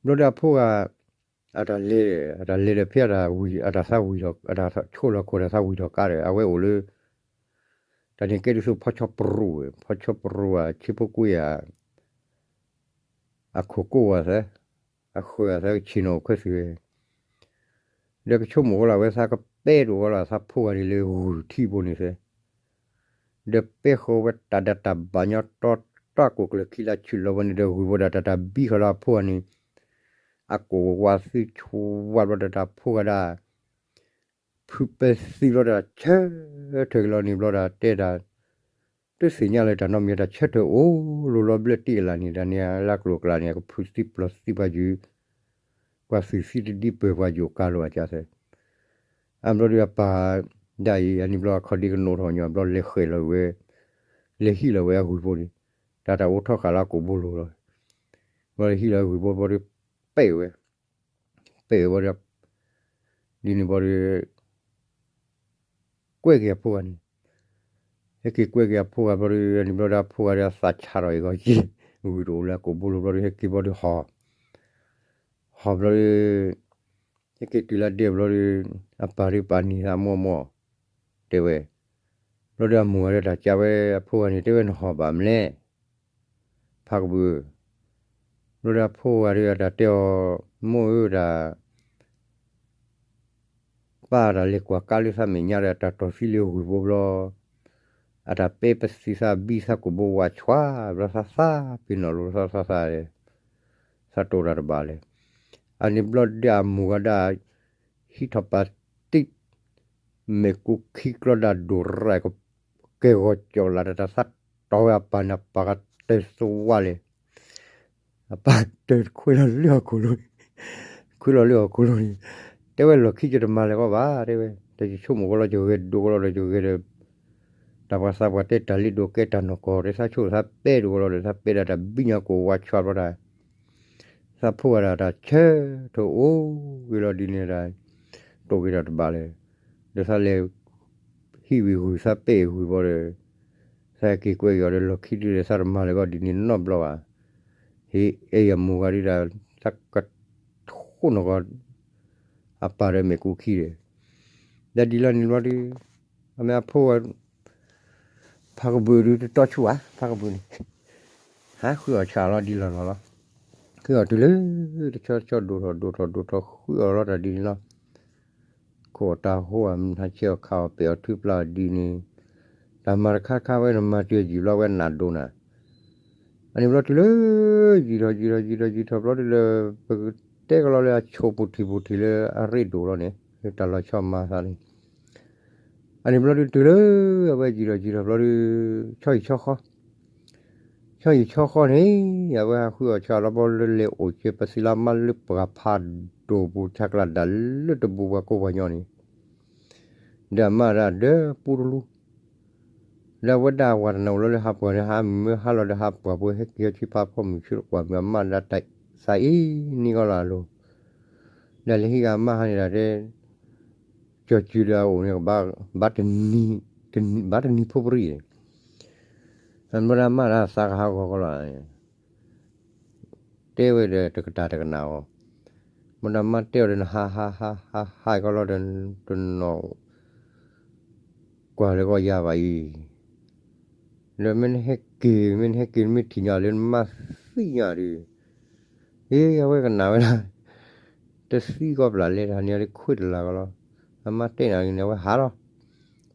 ဘျီဒုးအဖိဂၤ အတၢ်လဲၤ, အတၢ်လဲၤဒီးဖဲအတၢ်ဝံၤ အတၢ်သးဝံၤဒီး အတၢ်ဆိၣ်လီၤခိၣ် တၢ်သးဝံၤထီၣ်ကါဒီး အဝဲအိၣ်လၢ တၢ်န့ၣ်ကဲဒ်သိးဖီဆီပရိၣ်, ဖီဆီပရိၣ်ဧါ ဆ့ဖိကွ့ဧါ, အခိၣ်ကိၢ်ဝဲသၢ, အဃၢၤအသၢကဆ့ၣ်နီၤအိၣ်ခွဲးသုးဝဲ, ဒီးကဆိကမိၣ်ဃီလီၤ အဝဲသးကပဲတအိၣ်ဃီလီၤ သးဖိဂၤန့ၣ်လၢဂုၢ်ထံဖိန့ၣ်သၢ ဒီးပဲဃီဝဲတၢ်ဒၣ်တၢ်ဘၣ်ညီတီတီ ကိၣ်ကျၢၢ်ခံလါဆူၣ်လီၤဝဲန့ၣ်ဒီး ဂုၢ်ဖိဒၣ်တၢ်တၢ်ဘံဃီလၢအဖိဂၤန့ၣ်, အကိၣ်ဝါသုဆူဝါဘျီဒီးတၢ်ဖိဂၤဒၣ် ဖုပဲသံဘျီဒီးတၢ်ဆၢထၢၣ်က့ၤလီၤန့ၣ်ဘျီဒီးတဲတၢ်, တသ့ၣ်ညါလၢတၢ်နီတမံၤတၢ်ဆၢထၢၣ်အိၣ်လိၤလီၤဘျၢတ့ၢ်အလၢ်န့ၣ် တၢ်န့ၣ်လၢကျိၤကျဲန့ၣ် ကဖုသံပျီၤသံပှၤယုၢ်, ပှၤသုးသံတဒံပၢၢ်ပှၤယိၣ်ကါလိာ်အကသၢ အဘျီဒီးအပၢ်ဒၣ်အံၤ အန့ၣ်ဘျီအခီၣ်ဒံကနိးထီၣ်ညီ ဘျီလဲၤဃဲးလီၤဝဲ, လဲၤဟံးလီၤဝဲအဂုၢ်ဖိန့ၣ်, တၢ်တၢ်အိၣ်ထီၣ်ဃာ်လၢအကိာ်ဘိလိၤလီၤ. ဘျီလဲၤဟံးလီၤအဂုၢ်ဖိဘျီဒီး ပဲာ်ဝဲ, ပဲာ်ဝဲဘျီဒီး ဒ်န့ၣ်ဘျီဒီး ကွဲးက့ၤအဖိဂၤန့ၣ်, ဟဲက့ၤကွဲးက့ၤအဖိဂၤဘျီဒီး အန့ၣ်ဘျီဒီးအဖိဂၤဒီးအသးဆါထီၣ်အံၤဂီၢ်က့, ဂုၢ်တအိၣ်လၢအကိာ်ဘိလိၤဘျီဒီး ဟဲက့ၤဘျီဒီးဟီၣ်, ဟီၣ်ဘျီဒီး ဟဲက့ၤတုၤလၢဒဲဘျီဒီး အပၢ်ဒီးပာ်န့ၢ်သးမိၢ်မိၢ်, တဲဝဲ, ဘျီဒီးအမိၢ်ဂၤဒီးတၢ်ကးဝဲအဖိဂၤန့ၣ် တဲဝဲနဟီၣ်ဘၣ်မလဲၣ် ဖးကဘုး, ဘျီဒီးအဖိဂၤဒီးအတၢ်တဲအီၤ, မိၢ်ဧၢတၢ် ပၢ်တၢ်လဲၤကွၢ်ကါလၢသးမဲာ်ညါဒီး တၢ်တီၢ်သံလၢဂုၢ်ဘိဘျီ, အတၢ်ပဲပသံသးဘံသးကိာ်ဘိဝးဆွါ, ဘျီသးသးပ့ၤနီၣ်လိာ်သးသးသး, သးတိၢ်တၢ်တဘၣ်လဲၣ်. အန့ၣ်ဘျီဒီးအမိၢ်ဂၤဒၣ် ဟံးထီၣ်ပာ်တံၢ် မဲာ်ကူခံကျီဒၣ်ဒိၣ်ရၣ် ကဲဂီၤကၠီၣ်လၢ်တၢ်သးတီၢ်ဝဲအပၢ်န့ၣ် အပၢ်ကတၢၢ်သဝါလဲၣ် အပၢ်တၢၢ်ခွဲးလီၤလၢဟီၣ်ခိၣ်လိၤ, ခွဲးလီၤလၢဟီၣ်ခိၣ်လိၤန့ၣ်, တဲဝဲလီၢ်ခံယတမၤလၢၤကီးဘၣ် တဲဝဲ, တယဆိကမိၣ်ကီးလီၤ ယဂဲၤဒိးကီးလီၤဒီး ယဂဲၤဒီး တၢ်ပှၤသးပှၢ်တဲတၢ်လ့ဒိးကဲတၢ်နီၢ်ကီၢ် တဲသးဆိၣ်သးပဲတအိၣ်လီၤဒီး သးပဲဒၣ်တၢ်ဘံညါကိာ်ဝးဆွါဘျီတၢ် သးဖိဂၤဒၣ်တၢ်ဆၢထၢၣ်အိၣ်ဂ့ၤလီၤဒ်န့ၣ်ဒၣ်, တိၢ်က့ၤတၢ်တဘၣ်လၢၤ, ဒီးသးလဲၤ ဟံးဝံၤဂုၢ်သးပဲာ်ဂုၢ်ဘီဒီး, သးက့ၤကွဲးက့ၤအီၤဒီးလီၢ်ခံဒုဒီး သးတမၤလၢၤကီးဒ်န့ၣ်နီတဘျီဘၣ်, ဟ့ၣ်အဲၣ်ယမိၢ်ဂၤဒုဒီး သးကထိၣ်နီၢ်ကီၢ် အပၢ်ဒီးမဲာ်ကူခံဒီး, ဒီးဒ်လီၤန့ၣ်ဘျီဒု, အမ့ၢ်အဖိ ဖးကဘုးဒုတတီဆူၣ်ဧါ ဖးကဘုးန့ၣ်, ဟးဃုအီၣ်ဆၣ်လီၤဒ်လီၢ်လီၢ်လီၤ, ဃုအီၣ်တုၤလၢ တဆီတဆီဒိၣ်ထီၣ်ဒိၣ်ထီၣ်ဒိၣ်ထီၣ်ဃုအီၣ်လီၤတၢ်ဒ်န့ၣ်လီၤ, ခိၣ်အီၣ်တၢ်ဟိအီၣ် ဟးဆဲးအီၣ်ခးအီၣ်ပဲာ်အီၣ်ထုပျၢ်အီၤဒ်န့ၣ်, တၢ်မၤတခါခါဝဲနမၤတုၤယံာ်ဘျီဝဲနးဒိၣ်နၤ အန့ၣ်ဘျီတုၤလၢ ယံာ်ထီၣ်ယံာ်ထီၣ်ယံာ်ထီၣ်ယံာ်ထီၣ်ဘျီတုၤလၢ ပကတဲကလီလၢအဆိပူၤထံၣ်ပူၤထံၣ်လၢအရ့ဒိၣ်လီၤန့ၣ် လၢတၢ်လီၤဆီမၤသးန့ၣ်, အန့ၣ်ဘျီဒုတုၤလၢ အဝဲယံာ်ထီၣ်ယံာ်ထီၣ်ဘျီဒု ဆီဟံၣ်ဆီဃီ, ဆီဟံၣ်ဆီဃီန့ၣ် အဝဲဟးဃုအီၣ်ဆၣ်လီၤဘီလၢလဲၤအိၣ်ကဲပသံလၢမါလၢပှၤဖးဒိၣ်ပူၤဆးကျၢ်ဒၣ်လၢတဘူးပှၤကိးပှၤညီန့ၣ် ဒီးအမါဒၣ်ဒီးပူတလူ ဒီးအဝဲဒၣ်ဝၤတနၢ်အိၣ်လီၤလၢဟးပှၢ်န့ၣ် ဟးမုၢ်ဟါလီၤဒီးဟးပှၢ်ပူၤ ဟဲက့ၤဟဲဆံဖးဖီမုၢ်ဆ့တကွၢ်မုၢ် အမါဒၣ်တၢ်သးအံၤနံၣ်ကီလၢအလိၤ, ဒီးလဲၤဟံးဂၤအမါဟးန့ၣ်ဒၣ်တဲ ကၠီၤစုၤဒီးအအိၣ်န့ၣ် ဘၣ်တနံၤဖိပရံၣ်, အမါဒၣ်မါဒၣ်သးကဟးဂီၤကီလီၤ တဲဝဲဒီးတကတၢၢ်တကနၣ်အီၤ, မ့ၢ်ဒီးမါတဲအီၤဒီးနဟးဟးဟးဟးဟးကီလီၤဒီး တနီၤ ကွၢ်လၢကီၢ်ယါဘၣ်အံၤ, ဒီးမ့ၢ်နဟဲက့ၤ မ့ၢ်နဟဲက့ၤ မ့ၢ်ထံၣ်ညါလၢနမါသံညါဒီး, အ့ အဝဲကနၣ်ဝဲဒၣ် တသံကီးပျၢ်လဲၤတၢ်န့ၣ်ဒီးခွ့တလၢ်ကီလီၤ, အမါတဲနၤန့ၣ် အဝဲဟးလီၤ,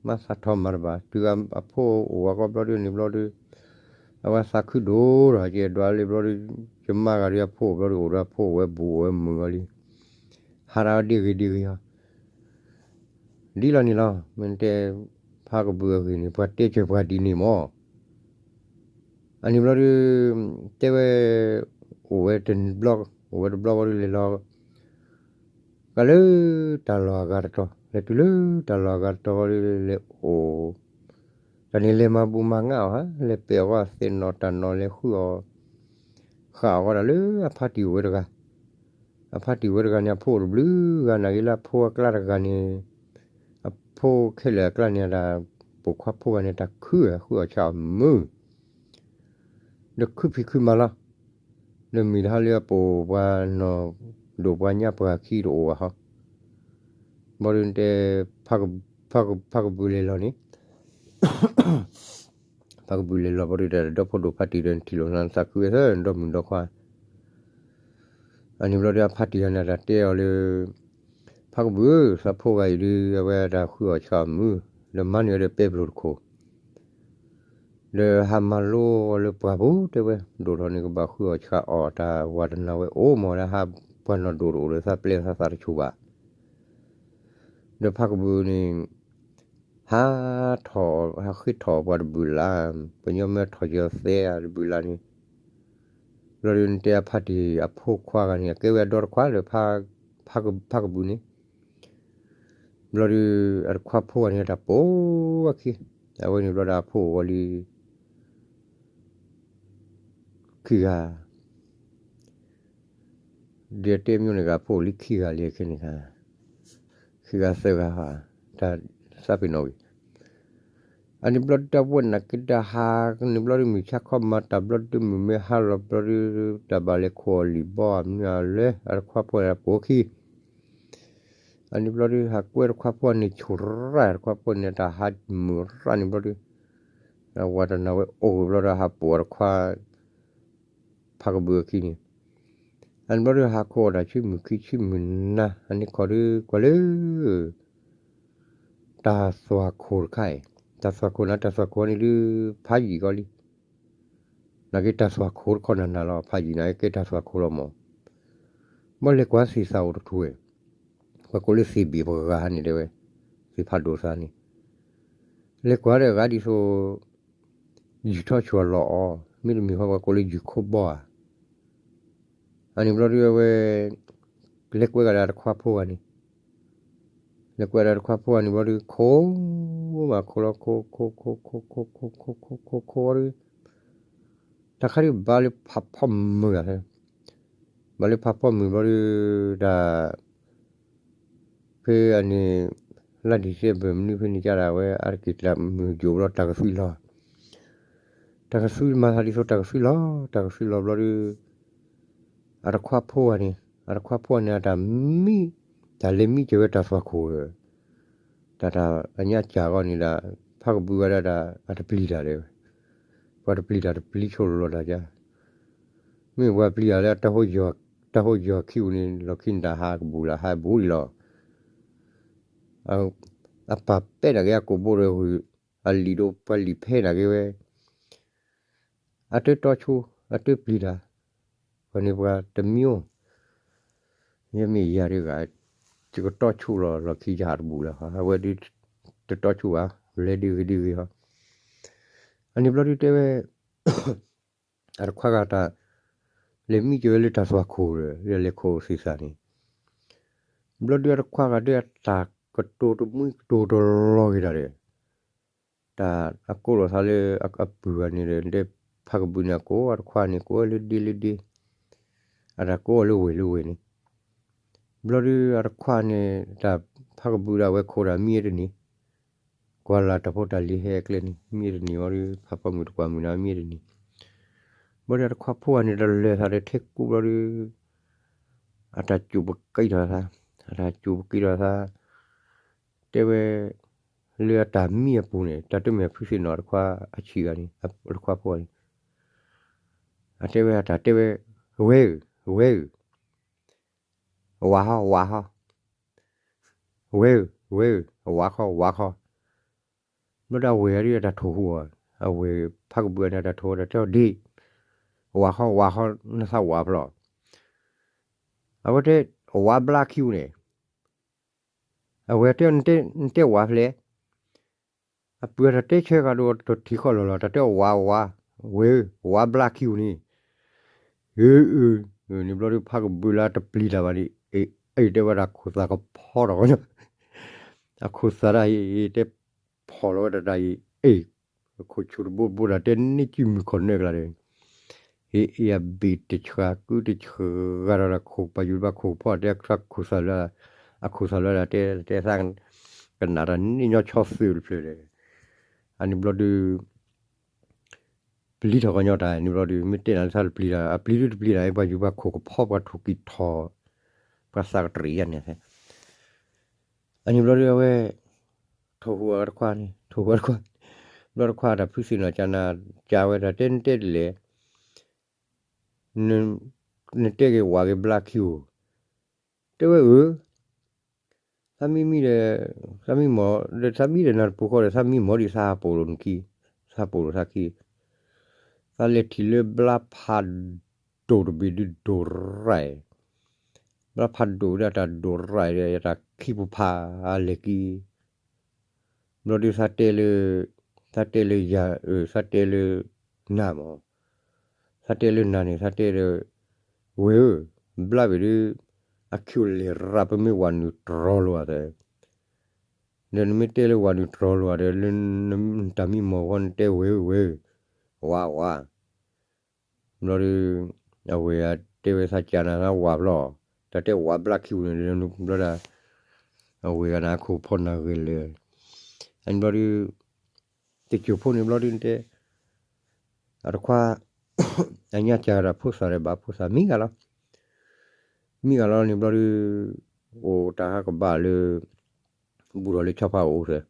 မါသးထီၣ်မၤတဘၣ် တုၤအဖိအိၣ်ဝဲကီဘျီဒုန့ၣ်ဘျီဒု အဝဲသးခုဒိၣ်ထီၣ်ကဲဒွးလံဘျီဒု ယမါဂၤဒုအဖိအိၣ်ဘျီဒု အိၣ်ဒီးအဖိအိၣ်ဝဲဘူးအိၣ်ဝဲမုာ်ဂီၤလံ, ဟးဒၣ်ဝဲဒ်ဂ့ၤဒ်ဂ့ၤဟီ ဒ်လီၤန့ၣ်လီၤ မ့ၢ်တဲ ဖးကဘုးအဂ့ၢ်န့ၣ် ပှၤတဲစၢၤပှၤဒ်န့ၣ်မး, အန့ၣ်ဘျီဒု တဲဝဲ အိၣ်ဝဲတဘျီ အိၣ်ဝဲတဘျီဘျီဒုလဲၤလီၤ ကလၢတၢ်လီၢ်အဂၤတတီၤ လဲၤတုၤလၢတၢ်လီၢ်အဂၤတတီၤဘျီဒုလဲၤအိၣ် တၢ်န့ၣ်လဲၤမၤဘူးမၤငါအီၤဧါ လဲၤပဲာ်အီၤသ့ၣ်နီၣ်တၢ်နီၣ်လဲၤဃုအီၤ ဃာ်အီၤဃီတၢ်လၢအဖါတံၢ်အိၣ်ဝဲတဂၤ, အဖါတံၢ်အိၣ်ဝဲတဂၤန့ၣ် အဖိအိၣ်တဘျုးဂၤနာ်က့လၢအဖိအကျါတဂၤန့ၣ်, အဖိခဲလၢာ်အကျါန့ၣ် တၢ်ပိာ်ခွါဖိဂၤန့ၣ် တၢ်ခုဃုအီၣ်ဆၣ်အီၤမုာ် ဒီးခုဖံးခုမၤလီၤ, ဒီးမံၤတဟါလၢအပိာ်ပှၤနီၢ် ဒိးပှၤညၣ်ပှၤခံတအိၣ်ဘၣ်ဟီ, ဘၣ်ဒီးတဲ ဖးကဘုးလဲၤလီၤန့ၣ် ဖးကဘုးလဲၤလီၤဘၣ်ဒီး တၢ်ဒီဖိဒိၣ်ဖးတံၢ်ဒီး နထံၣ်လိာ်နသးခုဝဲသၢ နဒီမုၢ်ဒီခွါ, အန့ၣ်ဘျီဒီး အဖးတံၢ်ဂၤန့ၣ် တၢ်တဲအီၤလၢ ဖးကဘုးဧၢ, သးဖိဂၤအံၤဒုး အဝဲတၢ်ဃုအီၣ်ဆှးအီၣ်မုာ်, ဒီးမၤန့ၢ်ဝဲဒီးပဲပျိၤတခိၣ် ဒီးဟးမၤလိအီၤလၢပှၢ်ပူၤ တဲဝဲ, ဒိၣ်ထီၣ်န့ၣ် ကဘၣ်ဃုအီၣ်ဆှးအီၣ် တၢ်ဝၤတနၤဝဲအိၣ်မး ဒီးဟးပှၤနီၢ်ဒိၣ်တအိၣ်ဒီး သးပျဲသးသးတဆူၣ်ဘၣ်. ဒီးဖးကဘုးန့ၣ် ဟးထီၣ် ဟးဃ့ထီၣ်ပှၤတဘုးလၢ်, ပညီမ့ၢ်ထီၣ်ကၢၤသဲဧါတဘုးလၢ်န့ၣ်, ဘျီဒီးနတဲအဖးတံၢ်အဖိခွါဂၤန့ၣ် အကဲဝဲအဒီတခွါလၢ ဖးကဘုးန့ၣ် ဘျီဒီး အတခွါဖိဂၤန့ၣ် တၢ်ပိာ်အခံ, အဝဲန့ၣ်ဘျီဒီးအဖိအိၣ်ဝဲလံ ခံဂၤ, ဒ်အတဲမ့ၢ်န့ၣ်ဂ့ၤ အဖိအိၣ်လံခံဂၤလံခဲန့ၣ်, ခံဂၤသၢဂၤ, တၢ်သးပ့ၤနီၣ်ဝံၤ အန့ၣ်ဘျီဒုးတၢ်ဝဲနာ်က့တၢ်ဟးန့ၣ်ဘျီဒုး မုၢ်ဆါခီမၤတၢ်ဘျီဒုး မုၢ်မ့ၢ်ဟါလီၤဘျီဒုး တၢ်ဘၣ်လဲၤခိးအီၤလံာ်ဘီမနုၤအလဲၣ် အတခွါဖိန့ၣ်ပိာ်ခံ, အန့ၣ်ဘျီဒုး ဟးကွဲတခွါဖိန့ၣ် ဆူၣ်ရၣ် တခွါဖိန့ၣ် တၢ်ဟးမုာ်ရၣ်န့ၣ်ဘျီဒုး ဝၤတနၤဝဲအိၣ်ဂ့ၤဘျီဒီး ဟးပိာ်အတခွါ ဖးကဘုးအခံန့ၣ်, အန့ၣ်ဘျီဒုး ဟးခိးအီၣ်တၢ်ဆံမုၢ်ခံဆံမုၢ်နၤ အန့ၣ်ခီဒုး ကွၢ်လၢ တၢ်သွၣ်ခိၣ်တခါအံၤ, တၢ်သွၣ်ခိၣ်န့ၣ် တၢ်သွၣ်ခိၣ်န့ၣ်ဒုး ဖးယံာ်ကီလံ, နာ်က့တၢ်သွၣ်ခိၣ်တခီနၤနၤလီၤ ဖးယံာ်နာ်က့ကဲတၢ်သွၣ်ခိၣ်လီၤမး, ဘၣ်လဲၤကွၢ်သ့ၣ်သးအိၣ်တထူၣ်ဝဲ, ပှၤကိးလၢသ့ၣ်ဘ့ၣ်ပှၤဂၤန့ၣ်တဲဝဲ, သ့ၣ်ဖးဒိၣ်သးန့ၣ်, လဲၤကွၢ်ဒီးအဂၤဒ်သိး ယုၢ်ထီၣ်ဆိၣ်အလီၢ်အီၤ မ့တမ့ၢ်ဃီပှၤကိးလၢယုၢ်ခိၣ်ဘီဧါ အန့ၣ်ဘျီဒုးအဝဲ လဲၤကွဲကဒီးတခွါဖိဂၤန့ၣ်, လဲၤကွဲကဒီးတခွါဖိဂၤန့ၣ်ဘျီဒုး ခိးမးခိးလီၤ ခိးခိးခိးခိးခိးခိးခိးခိးခိးခိးဝံၤဒီး တၢ်ခါဒုးဘၣ်လၢဖးဖီမုၢ်ဂၤ, ဘၣ်လၢဖးဖီမုၢ်ဘျီဒုး တၢ် ဖဲအန့ၣ် လါဒံၣ်စဲဘၢၣ်မနုၤဖဲန့ၣ်ကဒီးဝဲ အါတက့ၢ်တၢ်မုၢ်ယိာ်ဘျီတၢ်ကသွံလီၤ, တၢ်ကသွံမၤသးဒ်သိးတၢ်ကသွံလီၤ တၢ်ကသွံလီၤဘျီဒုး အတခွါဖိဂၤန့ၣ် အတခွါဖိန့ၣ် အတၢ်မံ တၢ်လဲၤမံက့ၤဝဲတၢ်သွၣ်ခိၣ် တၢ်တၢ်အညါစၢ်ဂီၢ်န့ၣ်ဒီး ဖးကဘုးဝဲဒၣ်ဒီး အတပျံၤတၢ်ဒီး ပှၤတပျံၤတၢ်တပျံၤဆိလိာ်လီၤတၢ်ကါ, မ့ၢ်ပှၤပျံၤတၢ်လၢ တၢ်ဟိယီၤခံပူၤန့ၣ် လီၢ်ခံန့ၣ်တၢ်ဟးကဘူးလၢဟးဘူးဒံးလီၤ. အပၢ်ပဲနာ်က့အကိာ်ဘိဒီး အလံာ်ဒီးပှၤလံာ်ဖဲနာ်က့ဝဲ အတတီဆိ အတပျံၤတၢ်, ပှၤန့ၣ်ပှၤတမံၤအိၣ်, ယမ့ၢ်ယၤဒ်ဂၤ ယကတီဆိလီၤ လီၢ်ခံယဟးတဘူးလၢၤ, အဝဲဒုးတတီဆိဘၣ် လဲၤဒ်ဂ့ၤဒ်ဂ့ၤဟီ, အန့ၣ်ဘျီဒုးတဲဝဲ အတခွါဂၤတၢ် လဲၤမံက့ၤဝဲလၢတၢ်သွၣ်ခိၣ်ဒီး လဲၤခိးသ့ၣ်သးန့ၣ်, ဘျီဒုးအတခွါဂၤဒုးအတၢ်ကတိၤတမှံကတိၤတလီၤက့ၤတၢ်ဒီး တၢ်အကိးလိာ်သးလၢအပုၢ်ဂၤန့ၣ်ဒီး တဲဖးကဘုးန့ၣ် အကိးအတခွါန့ၣ် ကိးလၢဒ့လၢဒ့, အတၢ်ကိးအီၤလၢဝ့ၢ်လၢဝ့ၢ်န့ၣ်, ဘျီဒုးအတခွါန့ၣ် တၢ်ဖးကဘုးဒၣ်ဝဲခိးတၢ်မံတန့ၢ်, ကွၢ်လၢ်တၢ်ဖိတၢ်လံၤဟဲအကျဲန့ၣ် မံတန့ၢ်ဝံၤဒီး ဖးဖီမုၢ်တကွၢ်မုၢ်နၤမံတန့ၢ်, ဘျီဒုးအတခွါဖိဂၤန့ၣ် တလၢာ်သးဒီးထဲကူဘျီဒုး အတၢ်စူးပကံထီၣ်သး, အတၢ်စူးပကံထီၣ်သး, တဲဝဲ လၢအတၢ်မံအပူၤန့ၣ် တၢ်တမ့ၢ်အဖုသ့ၣ်နီၣ်တခွါအဆံးဂၤန့ၣ် အတခွါဖိန့ၣ်, အတဲဝဲအတၢ်တဲဝဲ, ဝဲဧၢ, ဝဲဧၢ, ဝၤဟီ ဝၤဟီ, ဝဲဧၢ, ဝဲဧၢ, ဝၤခီ ဝၤခီ, ဘျီဒီးအဝဲၢ်အတၢ်ထိၣ်ဟူအီၤ, အဝဲၢ်ဖးကဘုးန့ၣ် အတၢ်ထိၣ်ဟူအီၤဒီးတဲအီၤဒ့ၣ်, ဝၤခီ ဝၤခီ နသးဝၤဖျီၣ်, အဝဲတဲ ဝၤဘျါခံပူၤန့ၣ် အဝဲတဲ နတဲဝၤဖျဲၣ်, အပုၢ်အတၢ်တဲဆၢကဒီးတထံၣ်ဃီလီၤလီၤ တၢ်တဲဝၤဝၤ, ဝဲဧၢ, ဝၤဘျါခံပူၤန့ၣ်, အၢ အၢ, န့ၣ်ဘျီဒုးဖးကဘုးလၢတပျံၤတၢ်ဘၣ်န့ၣ်, အ့ တဲဝဲဒၣ်ခိၣ်သၣ်ကဖီထီၣ်ကညီ, အခိၣ်သၣ်ဒၣ်အံၤ တဲဖီၣ်လီၤဝဲဒၣ်တၢ်အံၤ, အ့ ခိၣ်ဆူၣ်တဘိဘိဒၣ်တဲန့ၢ်ကုမုၢ်ခီၣ်နၢၣ်ကလါဒီး ဟ့ၣ်အဘ့ၣ်တဆှးကုတဆှးဂၤဒီး ခိၣ်ပာ်ယူၤဘၣ်ခိၣ်ဖီၣ်တဲ ခိၣ်သၣ်လၢ အခိၣ်သၣ်လၢဒၣ်တဲ တဲသး ကနၣ်တၢ်န့ၢ်ညီဆီသုးတဖျၢၣ်ဒီး အန့ၣ်ဘျီဒုး ပျံၤထီၣ်ကညီတၢ်န့ၣ်ဘျီဒုး မ့ၢ်တဲနၤလၢသးတပျံၤတၢ် အပျံၤဒုးတပျံၤတၢ် ပှၤယူၤဘၣ်ခိၣ်ကဖီၣ်ပှၤထူၣ်ကံၢ်ထီၣ် ပှၤသးကတြံၤယၤန့ၣ်, အန့ၣ်ဘျီဒုးအဝဲ ထိၣ်ဟူးအတခွါန့ၣ် ထိၣ်ဟူးအတခွါ, ဘျီတခွါတၢ်ဖုသ့ၣ်နီၣ်ကနၤ ကဝဲတၢ်တဲနတဲဒ်လဲၣ်, နတဲက့ၤဝးက့ၤဘျါခံဧိၤ, တဲဝဲဧၢ သးမံမံဒီး သးမံမီၢ်ဒီး သးမံဒီးနၤတပူၤဃီဒီး သးမံမီၢ်ဒံးသးဟးပိာ်လိာ်နခံ, သးဟးပိာ်လိာ်သးခံ, သးလဲၤထံၣ်လၢဘျါဖးဒိၣ်တဘ့ၣ်ဒုးဒိၣ်ရၢ်, ဘျါဖးဒိၣ်ဒၣ်တၢ်ဒိၣ်ရၢ်ဒီး ယတၢ်ခံပူၤဖးလဲၤကံ ဘျီဒုးသးတဲလၢ, သးတဲလၢယၤအၢ သးတဲလၢနၤမီၢ်, သးတဲလၢနၤန့ၣ် သးတဲဒီး, ဝဲဧၢ, ဘျါဘ့ၣ်ဒုး အခံအိၣ်လဲၤရၣ် ပမ့ၢ်ဝးနုာ်တြီလိာ်အသး, ဒီးနမ့ၢ်တဲလၢဝးနုာ်တြီလိာ်အသး လၢနတၢ်မံမီၢ်ဃီ နတဲဝဲဧၢ ဝဲဧၢ, ဝးဝး ဘျီဒုး အဝဲၢ်တဲဝဲသးကနၤသးဝးဖျီ, တၢ်တဲဝးဘျါခံပူၤန့ၣ် ဘျီဒၣ် အဝဲၢ်ဂၤန့ၣ်အခိၣ်ဖီနၤဂ့ၤလၢာ်, အန့ၣ်ဘျီဒုး တစိၢ်ဖိန့ၣ်ဘျီဒုးတဲ အတခွါ အညါကၢ်တၢ်ဖိသၣ်ဒီးဘၣ်ဖိသၣ်မံဂၤလီၤ, မံဂၤလီၤန့ၣ်ဘျီဒုး အိၣ်တၢ်ဟးကဘၣ်လၢ ဘူးထီၣ်လၢဆီဖါအိၣ်သၢ,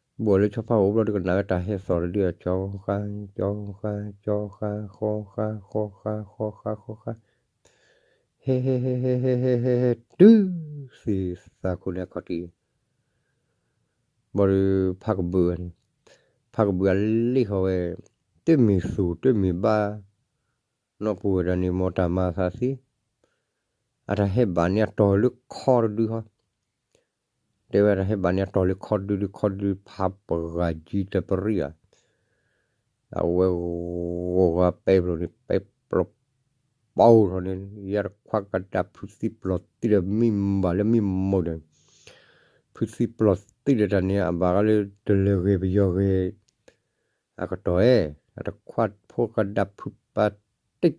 ဘူးထီၣ်လၢဆီဖါအိၣ်ဘျီဒုး ကနၣ်ဝဲတၢ်ဟဲသီၣ်တဒု ကၠီဃါ ကၠီဃါ ကၠီဃါ ဃီဃါ ဃီဃါ ဃီဃါ ဃီဃါ, ဟဲ ဟဲ ဟဲ ဟဲ ဟဲ ဟဲ ဟဲ ဟဲ တုၤသ့ၣ်သးခိၣ်န့ၣ်အခီၣ်ထံး ဘျီဒုး ဖးကဘုးန့ၣ်, ဖးကဘုးအလ့ၣ်ဃီဝဲ, တမ့ၢ်သူၣ်တမ့ၢ်ဘါ, နီၢ်ပူၤဝဲဒၣ်န့ၣ် မ်တၢ်မၤသးသ့, အတၢ်ဟဲဘၣ်န့ၣ်အတီၢ်လၢခီတဒုဃီ, တဲဝဲတၢ်ဟဲဘၣ်န့ၣ်အတီၢ်လၢခီတဒုဒု ခီတဒုဖးပဂၤကံတပရံၣ်ဧါ အဝဲဂီၤဂၤပဲပျီန့ၣ် ပဲပျီပီထီၣ်န့ၣ် ယတခွါကဒါဖုသံပျီၢ်သံဒီးမံဘၣ်လၢမံမီၢ်ဒီး ဖုသံပျီၢ်သံဒီးတၢ်န့ၣ် အဘၣ်ဃီလၢတလၢၤဂ့ၤပယီၤဂ့ၤ အကတီၢ်အဲၣ် အတခွါဖိကဒါဖုပာ်တ့ၢ်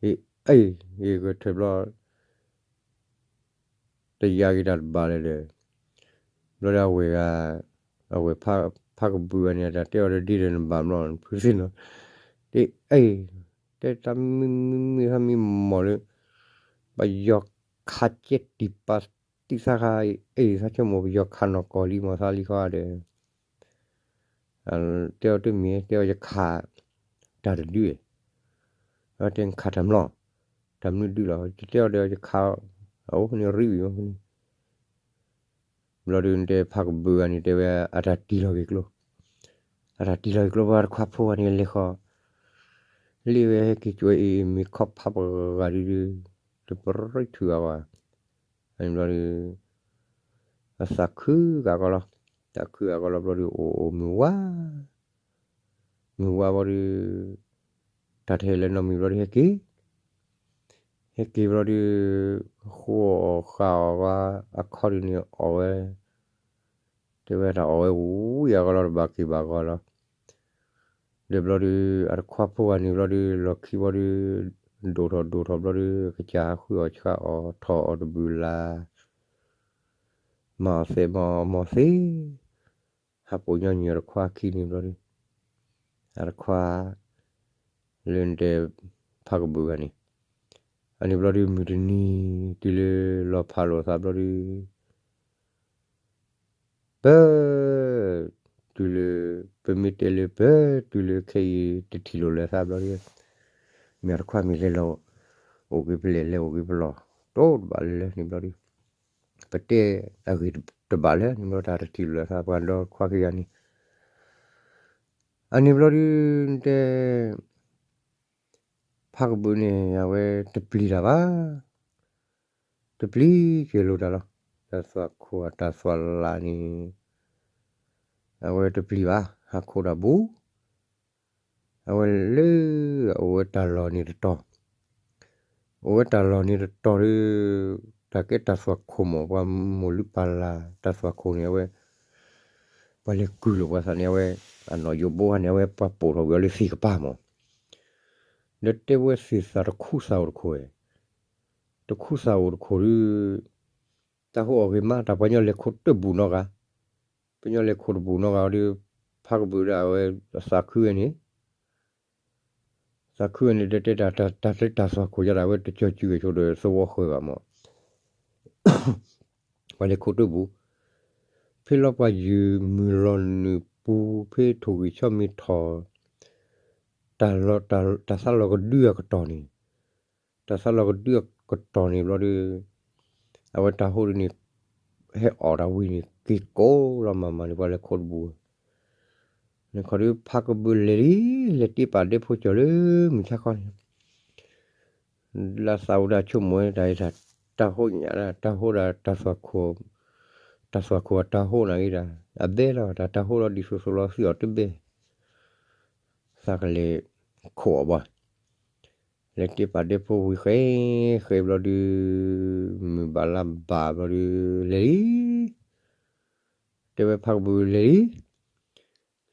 အ့ၣ် အ့ၣ် ဂဲၤထၢၣ်ဘျီ တယါက့ၤတၢ်တဘၣ်လၢၤဒီး ဘျီဒီးအဝဲၢ်ဂၤ အဝဲၢ်ဖးကဘုးဂၤန့ၣ် တၢ်တဲအီၤဒီးဒ်ဒီးနဘၣ်ဘျီ ဖုသ့ၣ်နီၣ် တအ့ၣ် တဲတၢ်မံမံမံမံမံမီၢ်လၢ ပယီၤခးကဲတံၢ်ပာ်တံၢ်သးခါ အ့ၣ် သးဆိကမိၣ်ပယီၤခးနီၢ်ကီၢ်လံမီၢ်သးလံခီဒီး တဲအီၤတမံၤ တဲအီၤယခး တၢ်တဒု တဲခးတၢ်မျီၢ် တၢ်မနုၤဒုလီၤ တဲအီၤဒီးယခး အအိၣ်ဖဲန့ၣ်ရံဝံၤန့ၣ် ဘျီဒုးတဲဖးကဘုးဂၤန့ၣ် တဲဝဲအတၢ်တံၢ်လီၤက့ၤကျိ အတၢ်တံၢ်လီၤက့ၤကျိ ပှၤတခွါဖိဂၤန့ၣ်လဲၤဃီ လ့ၣ်ဝဲဟဲက့ၤကွဲအံၤ မ့ၢ်ခီဖးပဂၤဒုဒု တပရံၣ်ထုးအဂီၢ် အန့ၣ်ဘျီဒုး အသးခုဂၤကီလီၤ သးခုဂၤကီလီၤဘျီဒုး အိၣ်အိၣ်မုၢ်ဝါ မုၢ်ဝါဘျီဒုး တၢ်တဟဲလၢၤနီတမံၤဘျီဒုး ဟဲက့ၤ ဟဲက့ၤဘျီဒုး ဃိအီၣ်ဃၣ်အီၣ်ဝဲ အခီဒုးန့ၣ်အီၣ်ဝဲ တဲဝဲတၢ်အီၣ်ဝဲဝံၤအဂီၢ်လီၤ တဘၣ်က့ၤဘၣ်ဂီၢ်လီၤ ဒီးဘျီဒုး အတခွါဖိဂၤန့ၣ်ဘျီဒုး လီၢ်ခံဘျီဒုး ဒိၣ်ထီၣ်ဒိၣ်ထီၣ်ဘျီဒုး ကစၢ်ဟးဃုအီၣ်ဆှးအီၣ်ထီၣ်အီၤတဘုလါ မၤအီၣ်သဲးမၤအီၣ်မီၢ်သ့ ဟးပိာ်ညီနုၢ်အတခွါခံန့ၣ်ဘျီဒုး အတခွါ လၢနတဲ ဖးကဘုးဂၤန့ၣ် အန့ၣ်ဘျီဒုး မုၢ်တနံၤ တုၤလၢလီၤဖးလိာ်သးဘျီဒုး ပၢ တုၤလၢ ပမ့ၢ်တဲလၢပၢ တုၤလၢခဲအံၤတထံၣ်လိာ်လၢသးဘျီဒုး မ့ၢ်အတခွါမ့ၢ်လဲၤလီၤ အိၣ်က့ၤဖဲလဲၣ်လဲၤအိၣ်က့ၤဖဲလဲၣ် တိတဘၣ်လၢၤလၢၤန့ၣ်ဘျီဒုး ပတဲအဂ့ၢ်တဘၣ်လၢၤန့ၣ်ဘျီ တၢ်တထံၣ်လိာ်လၢသး ပှၤဒီတခွါခံဂၤန့ၣ် အန့ၣ်ဘျီဒုး တဲ ဖးကဘုးန့ၣ် အဝဲတပျံၤတၢ်ဘၣ်, တပျံၤက့ၤလိာ်တၢ်လီၤ. တၢ်သွၣ်ခိၣ်အတၢ်သွၣ်လးန့ၣ် အဝဲတပျံၤဘၣ်, ဟးခိၣ်တၢ်ဘူး, အဝဲလၢ အိၣ်ဝဲတၢ်လီၢ်န့ၣ်တတီၤ, အိၣ်ဝဲတၢ်လီၢ်န့ၣ်တတီၤဒီး တၢ်ကဲတၢ်သွၣ်ခိၣ်မး ပှၤမိၢ်လုၢ်ပၢ်လၢ် တၢ်သွၣ်ခိၣ်န့ၣ် အဝဲ ပှၤလဲၤကုၢ်လိာ်ပှၤသးန့ၣ် အဝဲ အနီၢ်ယိးဘိခါန့ၣ် အဝဲပှၤပိာ်ထီၣ်ဝံၤအီၤလၢသ့ၣ်ကပၤမး, ဒီးတဲဝဲသ့ၣ်သးတခူသးအိၣ်တခိၣ်ဝဲ, တခူသးအိၣ်တခိၣ်ဒီး တၢ်ဟိအီၣ်ဂ့ၤမး တၢ်ပှၤညီလဲၤခိၣ်တဘူၣ်နီတဂၤ, ပှၤညီလဲၤခိၣ်တဘူၣ်နီတဂၤဒီး ဖးကဘုးဒၣ်ဝဲ အသးခုဝဲန့ၣ်, သ တၢ်ခုၣ်န့ၣ်တဲတဲတၢ် တၢ်လၢတၢ်သွၣ်ခိၣ်ယါဒၣ်ဝဲတကၠီၤစုက့ၤဆိဒီးသဝီဃၢၤဘၣ်မး, ပှၤလဲၤခိးတၢ်ပူၤ, ဖဲလီၤပှၤယုၢ်မုၢ်လီၤနုာ်ပူၤ ဖဲထိၣ်ဂံၢ်ဆီမ့ၢ်ထီၣ်, တၢ်လီၤ တၢ် တၢ်သးလီၤကဒုအကတီၢ်န့ၣ်, တၢ်သးလီၤကဒုအကတီၢ်န့ၣ်ဘျီဒီး, အဝဲတၢ်ဟိဒုန့ၣ် ဟဲအီၣ်တၢ်ဝံၤန့ၣ် က့ၤကိးလီၤမၤမၤန့ၣ် ပှၤလဲၤခိးတပူၤ န့ၣ်ခီဒုဖးကဘုးလဲၤလံ, လဲၤတ့ပာ်ဒဲဖိကၠီၤလၢမုၢ်ဆါခီန့ၣ်, လၢသးအိၣ်ဒၣ်ဆိကမိၣ်ဝဲတၢ်အံၤတၢ်, တၢ်ဟိညါဒၣ် တၢ်ဟိဒၣ်တၢ်သွၣ်ခိၣ်, တၢ်သွၣ်ခိၣ်အတၢ်ဟိနာ်က့ဒၣ်, အဘဲလီၤ တၢ်တၢ်ဟိလီၤဒ်သိးသိးလီၤ သံအီၤတဘဲ သးကလဲၤခိးအီၤဘၣ်, လဲၤတ့ပာ်ဒဲဖိဝံၤဃဲ, ဃဲဘျီဒုး, မုၢ်ဘၣ်လါဘၣ်ဘျီဒုး, လဲၤလံ, တဲဝဲဖးကဘုးလဲၤလံ,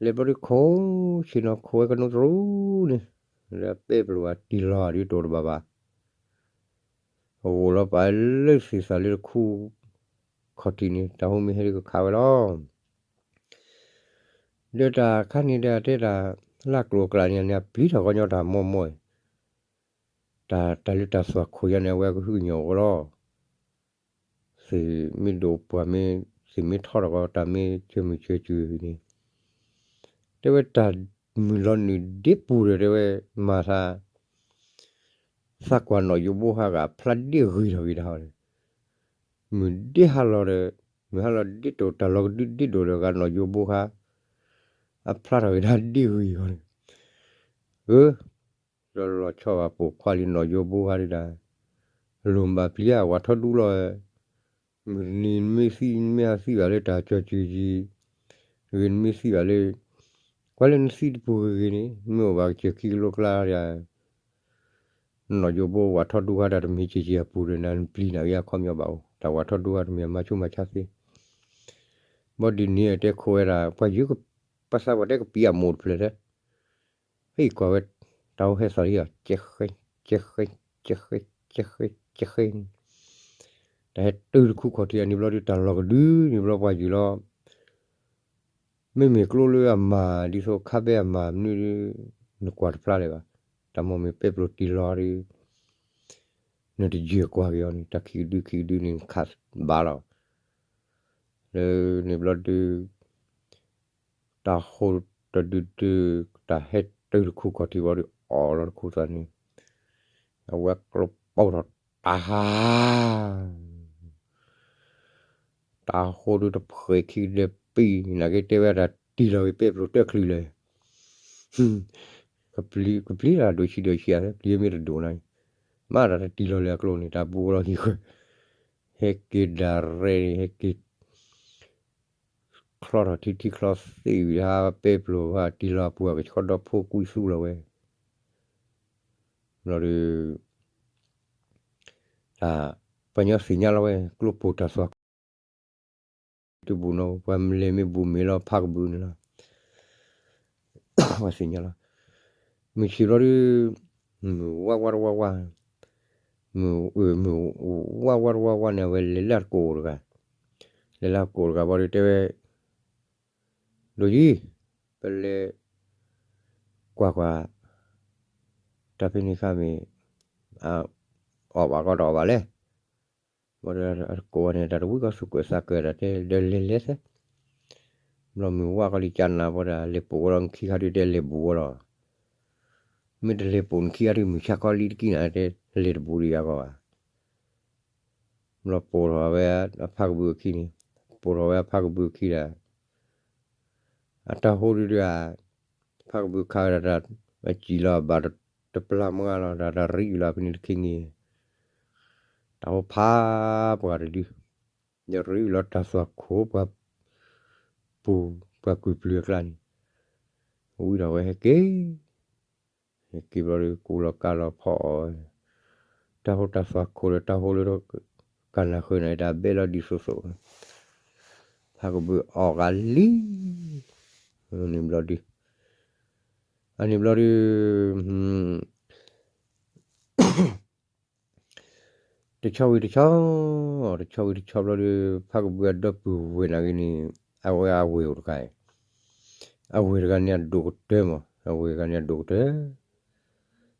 လဲၤဘျီဒုးခိး, ဆ့ၣ်နီၤခိးဝဲကနိတရူန့ၣ်, လၢပဲပျိာ်အတံၢ်လီၤဒုးတအိၣ်တဘၣ်ဘၣ်, အဂိၢ်လီၤပာ်လၢသ့ၣ်သၣ်လၢတခူခီၣ်ထံးန့ၣ် တၢ်ဟိမ့ၢ်ဟဲဒုးကခးဝဲလီၤ ဒီးတၢ်ခါန့ၣ်ဒီးတဲတၢ်, လၢကျိၤအကျါန့ၣ် န့ၣ်ပျံၤထီၣ်ကညီတၢ်မိၢ်မိၢ်, တၢ် တၢ်လၢတၢ်သွၣ်ခိၣ်ယါန့ၣ် အဝဲကဟုကညီၢ်အိၣ်လီၤ, သ့ၣ်မ့ၢ်ဒိၣ်ပှၢ်မ့ၢ်, သ့ၣ်မ့ၢ်ထီထီၣ်ကီး တၢ်မ့ၢ်စၢၤမုၢ်စၢၤစၢၤန့ၣ်, တဲဝဲတၢ်မုၢ်လီၤနုာ်ဒ့ပူၤဒီး တဲဝဲမၤသး သးကွၢ်နီၣ်ယိၤဘိဟါဂၤဖျါဒ့ဂ့ၤထီၣ်ဂ့ၤဒၣ်ဟီန့ၣ်, မုၢ်ဒ့ဟါလီၤဒီး, မုၢ်ဟါလီၤဒ့တိာ် တၢ်လီၤကဒုဒ့တိာ်ဒီးဂၤနီၣ်ယိၤဘိဟါ, အဖျါထီၣ်ဂ့ၤဒၣ်ဒ့ဂ့ၤဟီန့ၣ်, အၢ, ဒီးလီၤဆီဘၣ်ပိာ်ခွါလံနီၣ်ယိၤဘိဟါဒုဒၣ်, လိၣ်ဘၣ်ပျံၤဧါ ဝးထီၣ်ဒူလီၤ, မုၢ်တနံၤနမ့ၢ်သံ နမ့ၢ်ဟးသံဘၣ်လၢတၢ်ကၠီၤစုၤယံၤ, ဂ့ၤနမ့ၢ်သံဘၣ်လၢ, ကွၢ်လၢနသံတပူၤဂ့ၤဂ့ၤန့ၣ် နမ့ၢ်အိၣ်ဘၣ်ကစၢၢ်ခံကလိကျါဒီး, နီၣ်ယိၤဘိဝးထီၣ်ဒူဟါတၢ်တမံၤက့ၤက့ၤအပူၤဒီး နနပျံၤနာ်က့အခီပညီဘၣ်အိၣ် တၢ်ဝးထီၣ်ဒူဟါတမံၤအမၤဆူၣ်မၤဆါသ့, ဘၣ်ဒ်န့ၣ်တဲခိးဝဲဒၣ် ပှၤယုၢ်က, ပှၤသးပှၢ်တဲကပံၤအမိၢ်တဖျၢၣ်တဲ ဟဲကွၢ်ဝဲ, တၢ်အိၣ်ဟဲသီၣ်လံအီၤ ကဲဃဲ, ကဲဃဲ, ကဲဃဲ, ကဲဃဲ, ကဲဃဲန့ၣ်, တၢ်ဟဲတုၤတခူခီၣ်ထံးအန့ၣ်ဘျီဒုး တၢ်လီၤကဒုန့ၣ်ဘျီပှၤယုၢ်လီၤ, မ့မ့ၢ်ကျိလၢအမၤ ဒ်သိးခါဘဲအမၤမနုၤဒုး, နကွၢ်တဖျါလၢၤဘၣ်, တၢ်မ့ၢ်မ့ၢ်ပဲပျိာ်တံၢ်လီၤဒုး နတယၢၢ်ကွၢ်က့ၤအီၤန့ၣ် တၢ်ခံကဒုခံကဒုန့ၣ် နခးဘၣ်လီၤ, လၢန့ၣ်ဘျီဒုး တၢ်ဟိတဒုဒုး တၢ်ဟဲတုၤတခူခီၣ်ထံးဘျီဒုး အီၣ်လီၤတခူသးန့ၣ်, အဝဲကျိပိၢ်ထီၣ်တၢ်ဟါ, တၢ်ဟိဒုးတဖှဲးခံကဒဲးပံၤ နာ်က့တဲဝဲတၢ်တံၢ်လီၤဂ့ၤပဲပျိာ်တၢ်ချုးလၢာ် ကပျံၤဒိၣ်ဆံးဒိၣ်ဆံးဧါ ပျံၤမ့ၢ်တဒိၣ်နီၤ, မ့ၢ်တၢ်တံၢ်လီၤလၢအကျိန့ၣ် တၢ်ဘူးလီၤဟံၣ်ဃၢၤ, ဟဲက့ၤဒၣ်ရဲၣ်န့ၣ် ဟဲက့ၤ ချီထီၣ်ထံထံချီသ့ၣ်ဝံၤဟါ ပဲပျိာ်ဘၣ်တံၢ်လီၤအပူၤ အကဆှီဒီဖိကွံသူလီၤဝဲ, ဘျီဒီး တၢ် ပှၤညီသ့ၣ်ညါလီၤဝဲ ကျိပိၢ်တၢ်သွၣ် တဘူးနီၤ ပှၤလဲၤမ့ၢ်ဘူးမ့ၢ်လီၤဖးကဘုးန့ၣ်လီၤ, ပှၤသ့ၣ်ညါလီၤ, မုၢ်ဆ့ၣ်ဘျီဒီး မုၢ်ဝါဝါတဝါဝါ, မုၢ် မုၢ်ဝါဝါတဝါဝါန့ၣ် အဝဲလဲၤလၢအကိာ်တဂၤ, လဲၤလၢအကိာ်တဂၤဘျီဒီးတဲဝဲ ဒိၣ်ယံၤ, ပလဲၤကွၢ်ကွၢ်, တၢ်ဖဲန့ၣ်ခါမ့ၢ် အီၣ်ဘၣ်ကီတအီၣ်ဘၣ်လဲၣ်, ဘၣ်ဒီးအကိးဝဲန့ၣ် တၢ်တဝံၤကီသူၣ်ကၢၣ်သးကၢၣ်ဒၣ်တဲ ဒီးလဲၤလဲၤသဲ, ဘျီမုၢ်ဝါကီလံကနၣ်ဘၣ်ဒီး လဲၤပိာ်ဝဲဒီးနခံခါဒုးတဲလဲၤဘူးဝဲလီၤ, မ့ၢ်တလဲၤပိာ်နခံခါဒုး မုၢ်ဆါခီလံတကံၢ်နၤတဲ လဲၤတဘူးဒံးယၤကီးဘၣ် ဘျီပိာ်ထီၣ်ဝဲအဖးကဘုးအခံန့ၣ်, ပိာ်ထီၣ်ဝဲအဖးကဘုးအခံဒီး, အတၢ်ဟိဒုးဒုးဧါ, ဖးကဘုးခးဝဲဒၣ်တၢ်, အစံၣ်လီၤဘၣ်တပျၢ်မုၢ်ဂၤလီၤ တၢ်တရံးလီၤဖဲန့ၣ်တခ့န့ၣ်, တၢ်ဟိဖးပှၤတဒု, ဒီးရံးလီၤတၢ်သွၣ်ခိၣ်ပှၤ, ပူၤ, ပှၤကွံာ်ပျုၤအကျါန့ၣ်, ဝံၤဒီးဝဲဟဲက့ၤ ဟဲက့ၤဘျီဒီး ကူလီၤကါလီၤဖီအီၣ်ဝဲ, တၢ်ဟိတၢ်သွၣ်ခိၣ်ဒီးတၢ်ဟိလၢ ကနၢ်ဃၢၤန့ၣ် တၢ်ဘဲလီၤဒ်သိးသိး, ဖးကဘုးအီၣ်ဂၤလံ, န့ၣ်ဘျီဒုး, အန့ၣ်ဘျီဒုး တဆီဝံၤတဆီ, တဆီဝံၤတဆီဘျီဒီး ဖးကဘုးအဒီပုၢ်ဝဲၢ်နာ်က့န့ၣ်, အဝဲအဝဲၢ်အိၣ်တဂၤ, အဝဲၢ်တဂၤန့ၣ်အဒိၣ်ကတၢၢ်မး အဝဲၢ်တဂၤန့ၣ်အဒိၣ်ကတၢၢ်,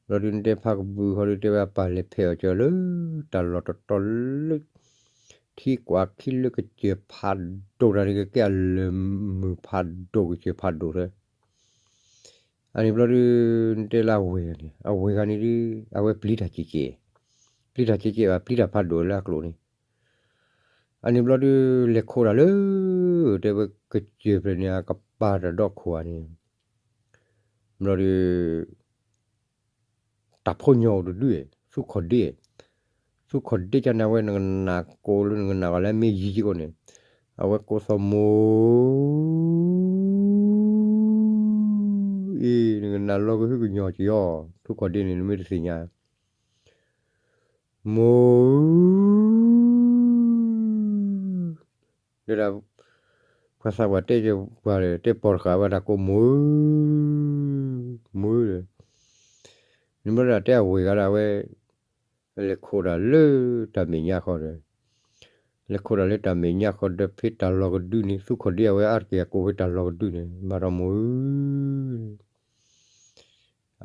ဘျီဒုးနတဲဖါကဘုးဃီဒုး တဲဝဲအပၢ်လဲၤဖဲးအီၤကၢၤလၢ တၢ်လီၢ်တတီၤလၢ ထံကွၢ်ခံလၢကစၢၢ်ဖးဒိၣ်တၢ်န့ၣ် ကကဲအလၢၢ်မုၢ်ဖးဒိၣ် ကစၢၢ်ဖးဒိၣ်ထဲ အန့ၣ်ဘျီဒုး နတဲလၢအဝဲၢ်ဂၤန့ၣ် အဝဲၢ်ဂၤန့ၣ်ဒုး အဝဲပျံၤတၢ်ကဲကဲ, ပျံၤတၢ်ကဲကဲဘၣ် ပျံၤတၢ်ဖးဒိၣ်လၢအကျိၤန့ၣ်, အန့ၣ်ဘျီဒုး လဲၤခိးတၢ်လၢ တဲဝဲကစၢၢ်ဖျၢၣ်န့ၣ် အကပၤတၢ်ဒီခိၣ်ဧါန့ၣ်, ဘျီဒုး တၢ်ဖိညီအိၣ်တဒု, သူၣ်ခီၣ်ဒ့, သူၣ်ခီၣ်ဒ့ကန့ၣ် အဝဲနကနၣ်ကိးလၢနကနၣ်ဂီၤလၢမ့ၢ်ယံၤကီးန့ၣ်, အဝဲကိးသီၣ်မိၢ် အံၤ နကနၣ်လီၤကဟုကညီၢ်က့ၤအီၤ, သူၣ်ခီၣ်ဒ့န့ၣ် နမ့ၢ်တသ့ၣ်ညါ, မိၢ် ဒ် ပှၤသးပှၢ်တဲက့ၤပှၤဒီး တဲပီၢ်တဃာ်ဝဲတၢ်ကိးမိၢ်ဧၢ, မိၢ်ဧၢ, နမ့ၢ်ဒၣ်တဲအဝဲၢ်ဂၤဒၣ်ဝဲ, လဲၤခိးတၢ်လၢတၢ်မဲာ်ညါဃီဒီး, လဲၤခိးတၢ်လၢတၢ်မဲာ်ညါဃီဒီး ဖဲတၢ်လီၢ်ကဒုန့ၣ် သူၣ်ခီၣ်ဒ့အဝဲအါတက့ၢ်အကိးဖဲတၢ်လီၢ်ကဒုန့ၣ် ဘၣ်ဒီးမိၢ်ဧၢ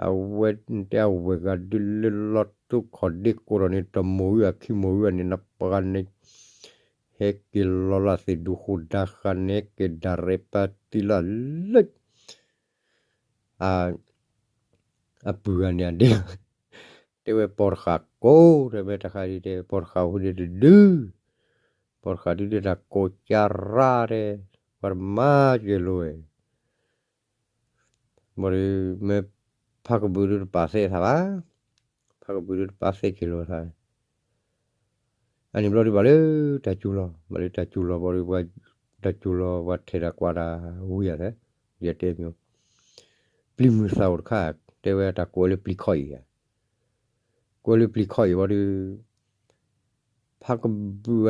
အဝဲတဲအဝဲၢ်ဂၤဒုးလၢလီၤသူၣ်ခီၣ်ဒ့ကိးထီၣ်န့ၣ် တမိၢ်ဧၢအခံမိၢ်ဧၢန့ၣ် နပှၤန့ၣ် ဟဲက့ၤလီၤလၢသ့ၣ်ဒူၣ်ဃိၣ်ဒါဃာ်န့ၣ် ဟဲက့ၤဒၣ်ရဲၣ်ပာ်တံၢ်လီၤလၢ အ အပုၢ်ဂၤန့ၣ်အဒ့, တဲဝဲပီၢ်တဃာ်ကိး တဲဝဲတခါဒ်တဲ ပီၢ်တဃာ်အိၣ်ဒ့တဒု, ပီၢ်တဃာ်ဒုးတဲတၢ်ကိးကၢ်ရၢ်တဲ, ပှၤတမၤကဲလိာ်ဝဲ ဘၣ်ဒီး မ့ၢ်ဖးကဘုးဒုးတပာ်သဲသးဘၣ်, ဖးကဘုးဒုးတပာ်သဲက့ၤလိာ်သး, အန့ၣ်ဘျီဒုးဘၣ်လၢတၢ်စူၤလီၤ, ဘၣ်လၢတၢ်စူၤလီၤဘၣ်ဒီး ပှၤတၢ်စူၤလီၤ ပှၤထဲးတၢ်ကွၢ်တၢ်ဝံၤယၤသဲ, ယတဲမ့ၢ် ပျံၤမုၢ်သးအိၣ်တခါ, တဲဝဲတၢ်ကိးလၢပျံၤခီၣ်အံၤယၤ, ကိးလၢပျံၤခီၣ်အံၤဘၣ်ဒီး ဖးကဘုး,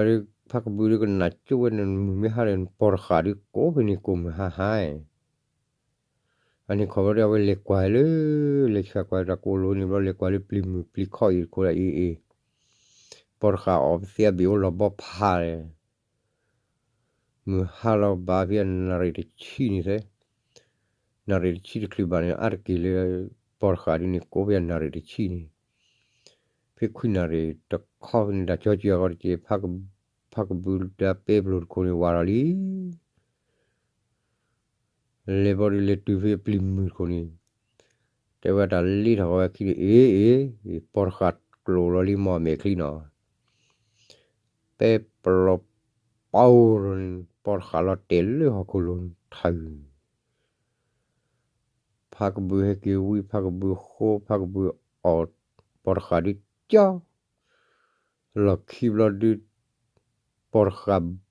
ဖးကဘုးဒုးကနၣ်ကၠိဝဲန့ၣ် မုၢ်မ့ၢ်ဟါဒီး ပီၢ်တဃာ်ဒုးကိးဖဲန့ၣ်ကိးမုၢ်ဟါဟါ, အန့ၣ်ခီဘျီဒီး အဝဲလဲၤကွၢ်လၢ လဲၤဆှၢကွၢ်တၢ်ကိးလိၤန့ၣ်ဘျီ လဲၤကွၢ်လၢပျံၤမုၢ်ပျံၤခီၣ်အံၤတခိၣ်ဒၣ်အံၤအံၤ, ပီၢ်တဃာ်အီၤပသ့အဘ့ၣ်အိၣ်လီၤဘီဖးလဲၣ် မုၢ်ဟါလီၤဘၣ်ဖဲအနၣ်ရံၣ်တဆံန့ၣ်သဲ, နၣ်ရံၣ်တဆံတချုးဘၣ်န့ၣ် အါတက့ၢ်လၢ ပီၢ်တဃာ်ဒုးန့ၣ် ကိးဖဲအနၣ်ရံၣ်တဆံန့ၣ်, ဖဲခွံနၣ်ရံၣ်တခီန့ၣ် တၢ်ကၠီကၠီအဂီၢ်တက့ၢ် ဖးကဘုးဒီးပဲပျိၤတခိၣ်န့ၣ် ဝးထီၣ်လံ လဲၤဘျီဒုးလဲၤတုၤဖဲပျံၤမုၢ်တခိၣ်န့ၣ်, တဲဝဲတၢ်လ့ထီၣ်ဝဲခံန့ၣ် အ့ အ့ ပီၢ်တဃာ်ကျိာ်လီၤလံ မ့ၢ်အမဲာ်ချံနီၤ, ပဲပျိၤပီၤန့ၣ် ပီၢ်တဃာ်လီၤတဲာ်လၢဟီၣ်ခိၣ်လိၤထၢၣ် ဖးကဘုးဟဲက့ၤဝံ ဖးကဘုးဃိ ဖးကဘုးအီၣ် ပီၢ်တဃာ်ဒုးကၠီ လီၢ်ခံဘျီဒုး ပီၢ်တဃာ်ဘှ့ ပ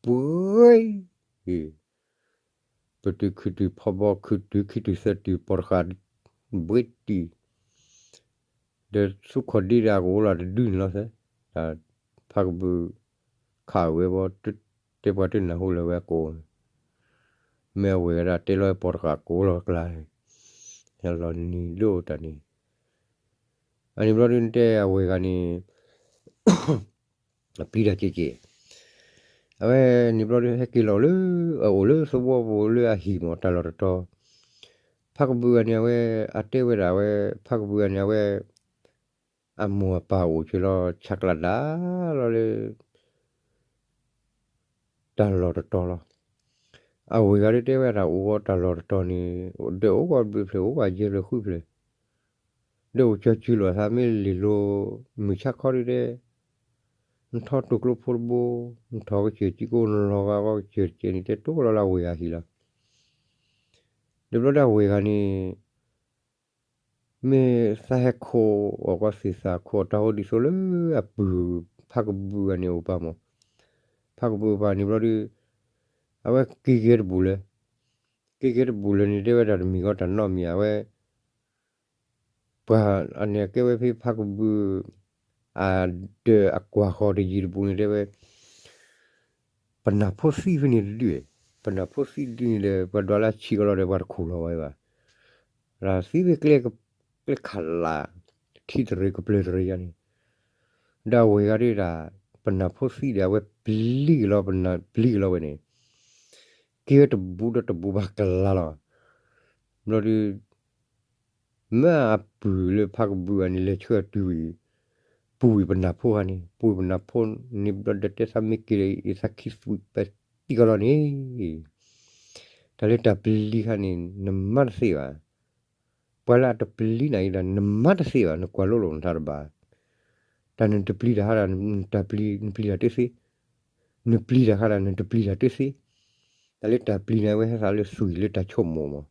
တုာ်ခုတုာ်ဖီဘီ ခုတုာ်ခံတုာ်သၢတုာ် ပီၢ်တဃာ်ဘှ့တံၢ် ဒီးသူၣ်ခီၣ်ဒ့ဒီးအကအိၣ်လီၤတဒုန့ၣ်လီၤသဲ, ဖးကဘုးခးဝဲဘီ တဲပှၤတနၢ်ဟူလၢၤဝဲအကိးန့ၣ်, မ့ၢ်အဝဲၢ်ဂၤဒၣ်တဲလီၤပီၢ်တဃာ်ကိးလီၤကျါန့ၣ်, ဟဲလီၤနံၤဒိၣ်တၢ်န့ၣ်, အန့ၣ်ဘျီဒုးနတဲအဝဲၢ်ဂၤန့ၣ် အပျံၤတၢ်က့ၤက့ၤ, အဝဲန့ၣ်ဘျီဒုးဟဲက့ၤလီၤလၢ အအိၣ်လၢသဝီပူၤလၢအဟံၣ်မး တၢ်လီၢ်တတီၤ, ဖးကဘုးဂၤန့ၣ် အဝဲ အတဲဝဲဒၣ်ဝဲ ဖးကဘုးဂၤန့ၣ် အဝဲ အမိၢ်အပၢ်အိၣ်က့ၤလီၤ ဆးကျးဒၣ်လီၤလၢ တၢ်လီၢ်တတီၤလီၤ. အဝဲၢ်ဂၤဒုးတဲဝဲဒၣ်အိၣ်ဂီၢ်တၢ်လီၢ်တတီၤန့ၣ် ဒီးအိၣ်ဂီၢ်ဘျုးဖျၢၣ် အိၣ်ဂီၢ်ယဲၢ်ဖျၢၣ်ဃုဖျၢၣ် ဒီးအိၣ်ကၠီစုလိာ်သးမ့ၢ်လ့ၢ်လိၤ မုၢ်ဆါခီဒုးတဲ နထီၣ်တိၢ်ကျိဖိတဘိ နထီၣ်ကစၢၢ်စံကိ နလီၤဂာ်ဂီၢ်ကစၢၢ်တကဲးန့ၣ် တဲတိၢ်ကလီလၢအဝဲၢ်ဂၤဟံၣ်လီၤ. ဒီးဘျီဒၣ်အဝဲၢ်ဂၤန့ၣ် မ့ၢ်သးဟဲခိးအီၣ်ကီၢ်သ့ၣ်သးခိးအီၣ်တၢ်ဟိဒ်သိးလၢအပုၢ် ဖးကဘုးဂၤန့ၣ်အိၣ်ပာ်မး, ဖးကဘုးအိၣ်ပာ်န့ၣ်ဘျီဒုး အဝဲက့ၤက့ၤတဘူးလၢၤ, က့ၤက့ၤတဘူးလၢၤန့ၣ် တဲဝဲဒၣ်တမံၤဂီၢ်တၢ်နီတမံၤ အဝဲ ပှၤအန့ၣ်ကဲဝဲဖဲဖးကဘုး အဒၢးအကွၢ်ဃီၤတယံၤတဘူးန့ၣ် တဲဝဲ ပနၢ်ဖိသံဖဲန့ၣ်တဒု, ပနၢ်ဖိသံဒုန့ၣ်ဒီး ပှၤဒွးလၢအဆံးကီးလီၤဒီး ပှၤတခိၣ်လီၤဝဲဘၣ်, ဒီးသံဖဲကျဲ ကျဲခးလၢ် ထံတရံးကပျၢၤတရံးယါန့ၣ်, ဒီးအဝဲၢ်ဂၤဒုးဒၣ် ပနၢ်ဖိသံဒီး အဝဲပျံၤက့ၤလီၤ ပနၢ်ပျံၤက့ၤလီၤဝဲန့ၣ်, က့ၤဝဲတဘူးဒီးတဘူးဘၣ်ကလၤလီၤ. ဘျီဒုး မ့ၢ်အပုၢ်လၢဖးကဘုးဂၤန့ၣ် လဲၤဆှၢအတုၤဝံၤ ပူၤဝံၤပနၢ်ဖိဧါန့ၣ်, ပူၤဝံၤပနၢ်ဖိန့ၣ်ဘျီဒီး တဲသးမ့ၢ်က့ၤဒီး အသးခံသွံၣ်ပသံကီးလီၤန့ၣ်, တၢ်လၢတၢ်ပျံၤခါန့ၣ် နမၤတသ့ဘၣ်. ပှၤလၢအတပျံၤနၤအံၤဒီး နမၤတသ့ဘၣ်, နကွၢ်လိလိာ်နသးတဘၣ်. တၢ်နတပျံၤတၢ်ဟါဒီး နတပျံၤ, နပျံၤတၢ်တသ့, နပျံၤတၢ်ဟါဒီး နတပျံၤတၢ်တသ့. တၢ်လၢတၢ်ပျံၤန့ၣ် အဝဲဟဲသးလၢသွံၣ်လၢတၢ်ဆိကမိၣ်မး.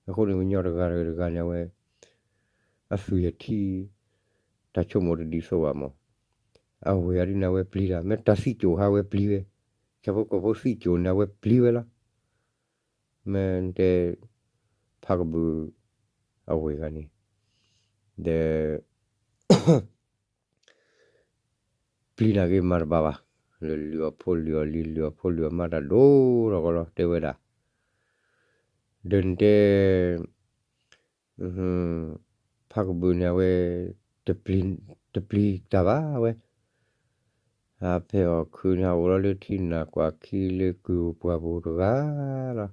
အဃိန့ၣ် ကညီတဂၤတဂၤန့ၣ် အဝဲ အသွံၣ်အထံ တၢ်ဆိကမိၣ်တဒ်သိးဘၣ်မး. အဝဲအံၤဒ်န့ၣ် အဝဲပျံၤတၢ်, မ့ၢ်တၢ်သံစိၤဟါ အဝဲပျံၤဝဲ, ဆၣ်ဖိကီၢ်ဖိသံစိၤန့ၣ် အဝဲပျံၤဝဲလီၤ. မ့ၢ်တဲ ဖးကဘုး အဝဲဂၤန့ၣ် ဒီး ပျံၤနာ်က့ၤမၤတဘၣ်ဘၣ်, လၢလုၢ်အီၣ်ဖိလုၢ်အီၣ်လံၤ လုၢ်အီၣ်ဖိလုၢ်အီၣ်မါတၢ်ဒိၣ်ထီၣ်ကီးလီၤ တဲဝဲဒၣ်. ဒီးနတဲ ဖးကဘုးန့ၣ် အဝဲ တပျံၤတၢ်ဘၣ်ဝဲ, အဖဲအီၣ်ခုးန့ၣ် ဟးအိၣ်လီၤလၢထံနၢ်ကွၢ်ခံလၢကုၢ်ပှၢ်ပူၤတဂၤလီၤ.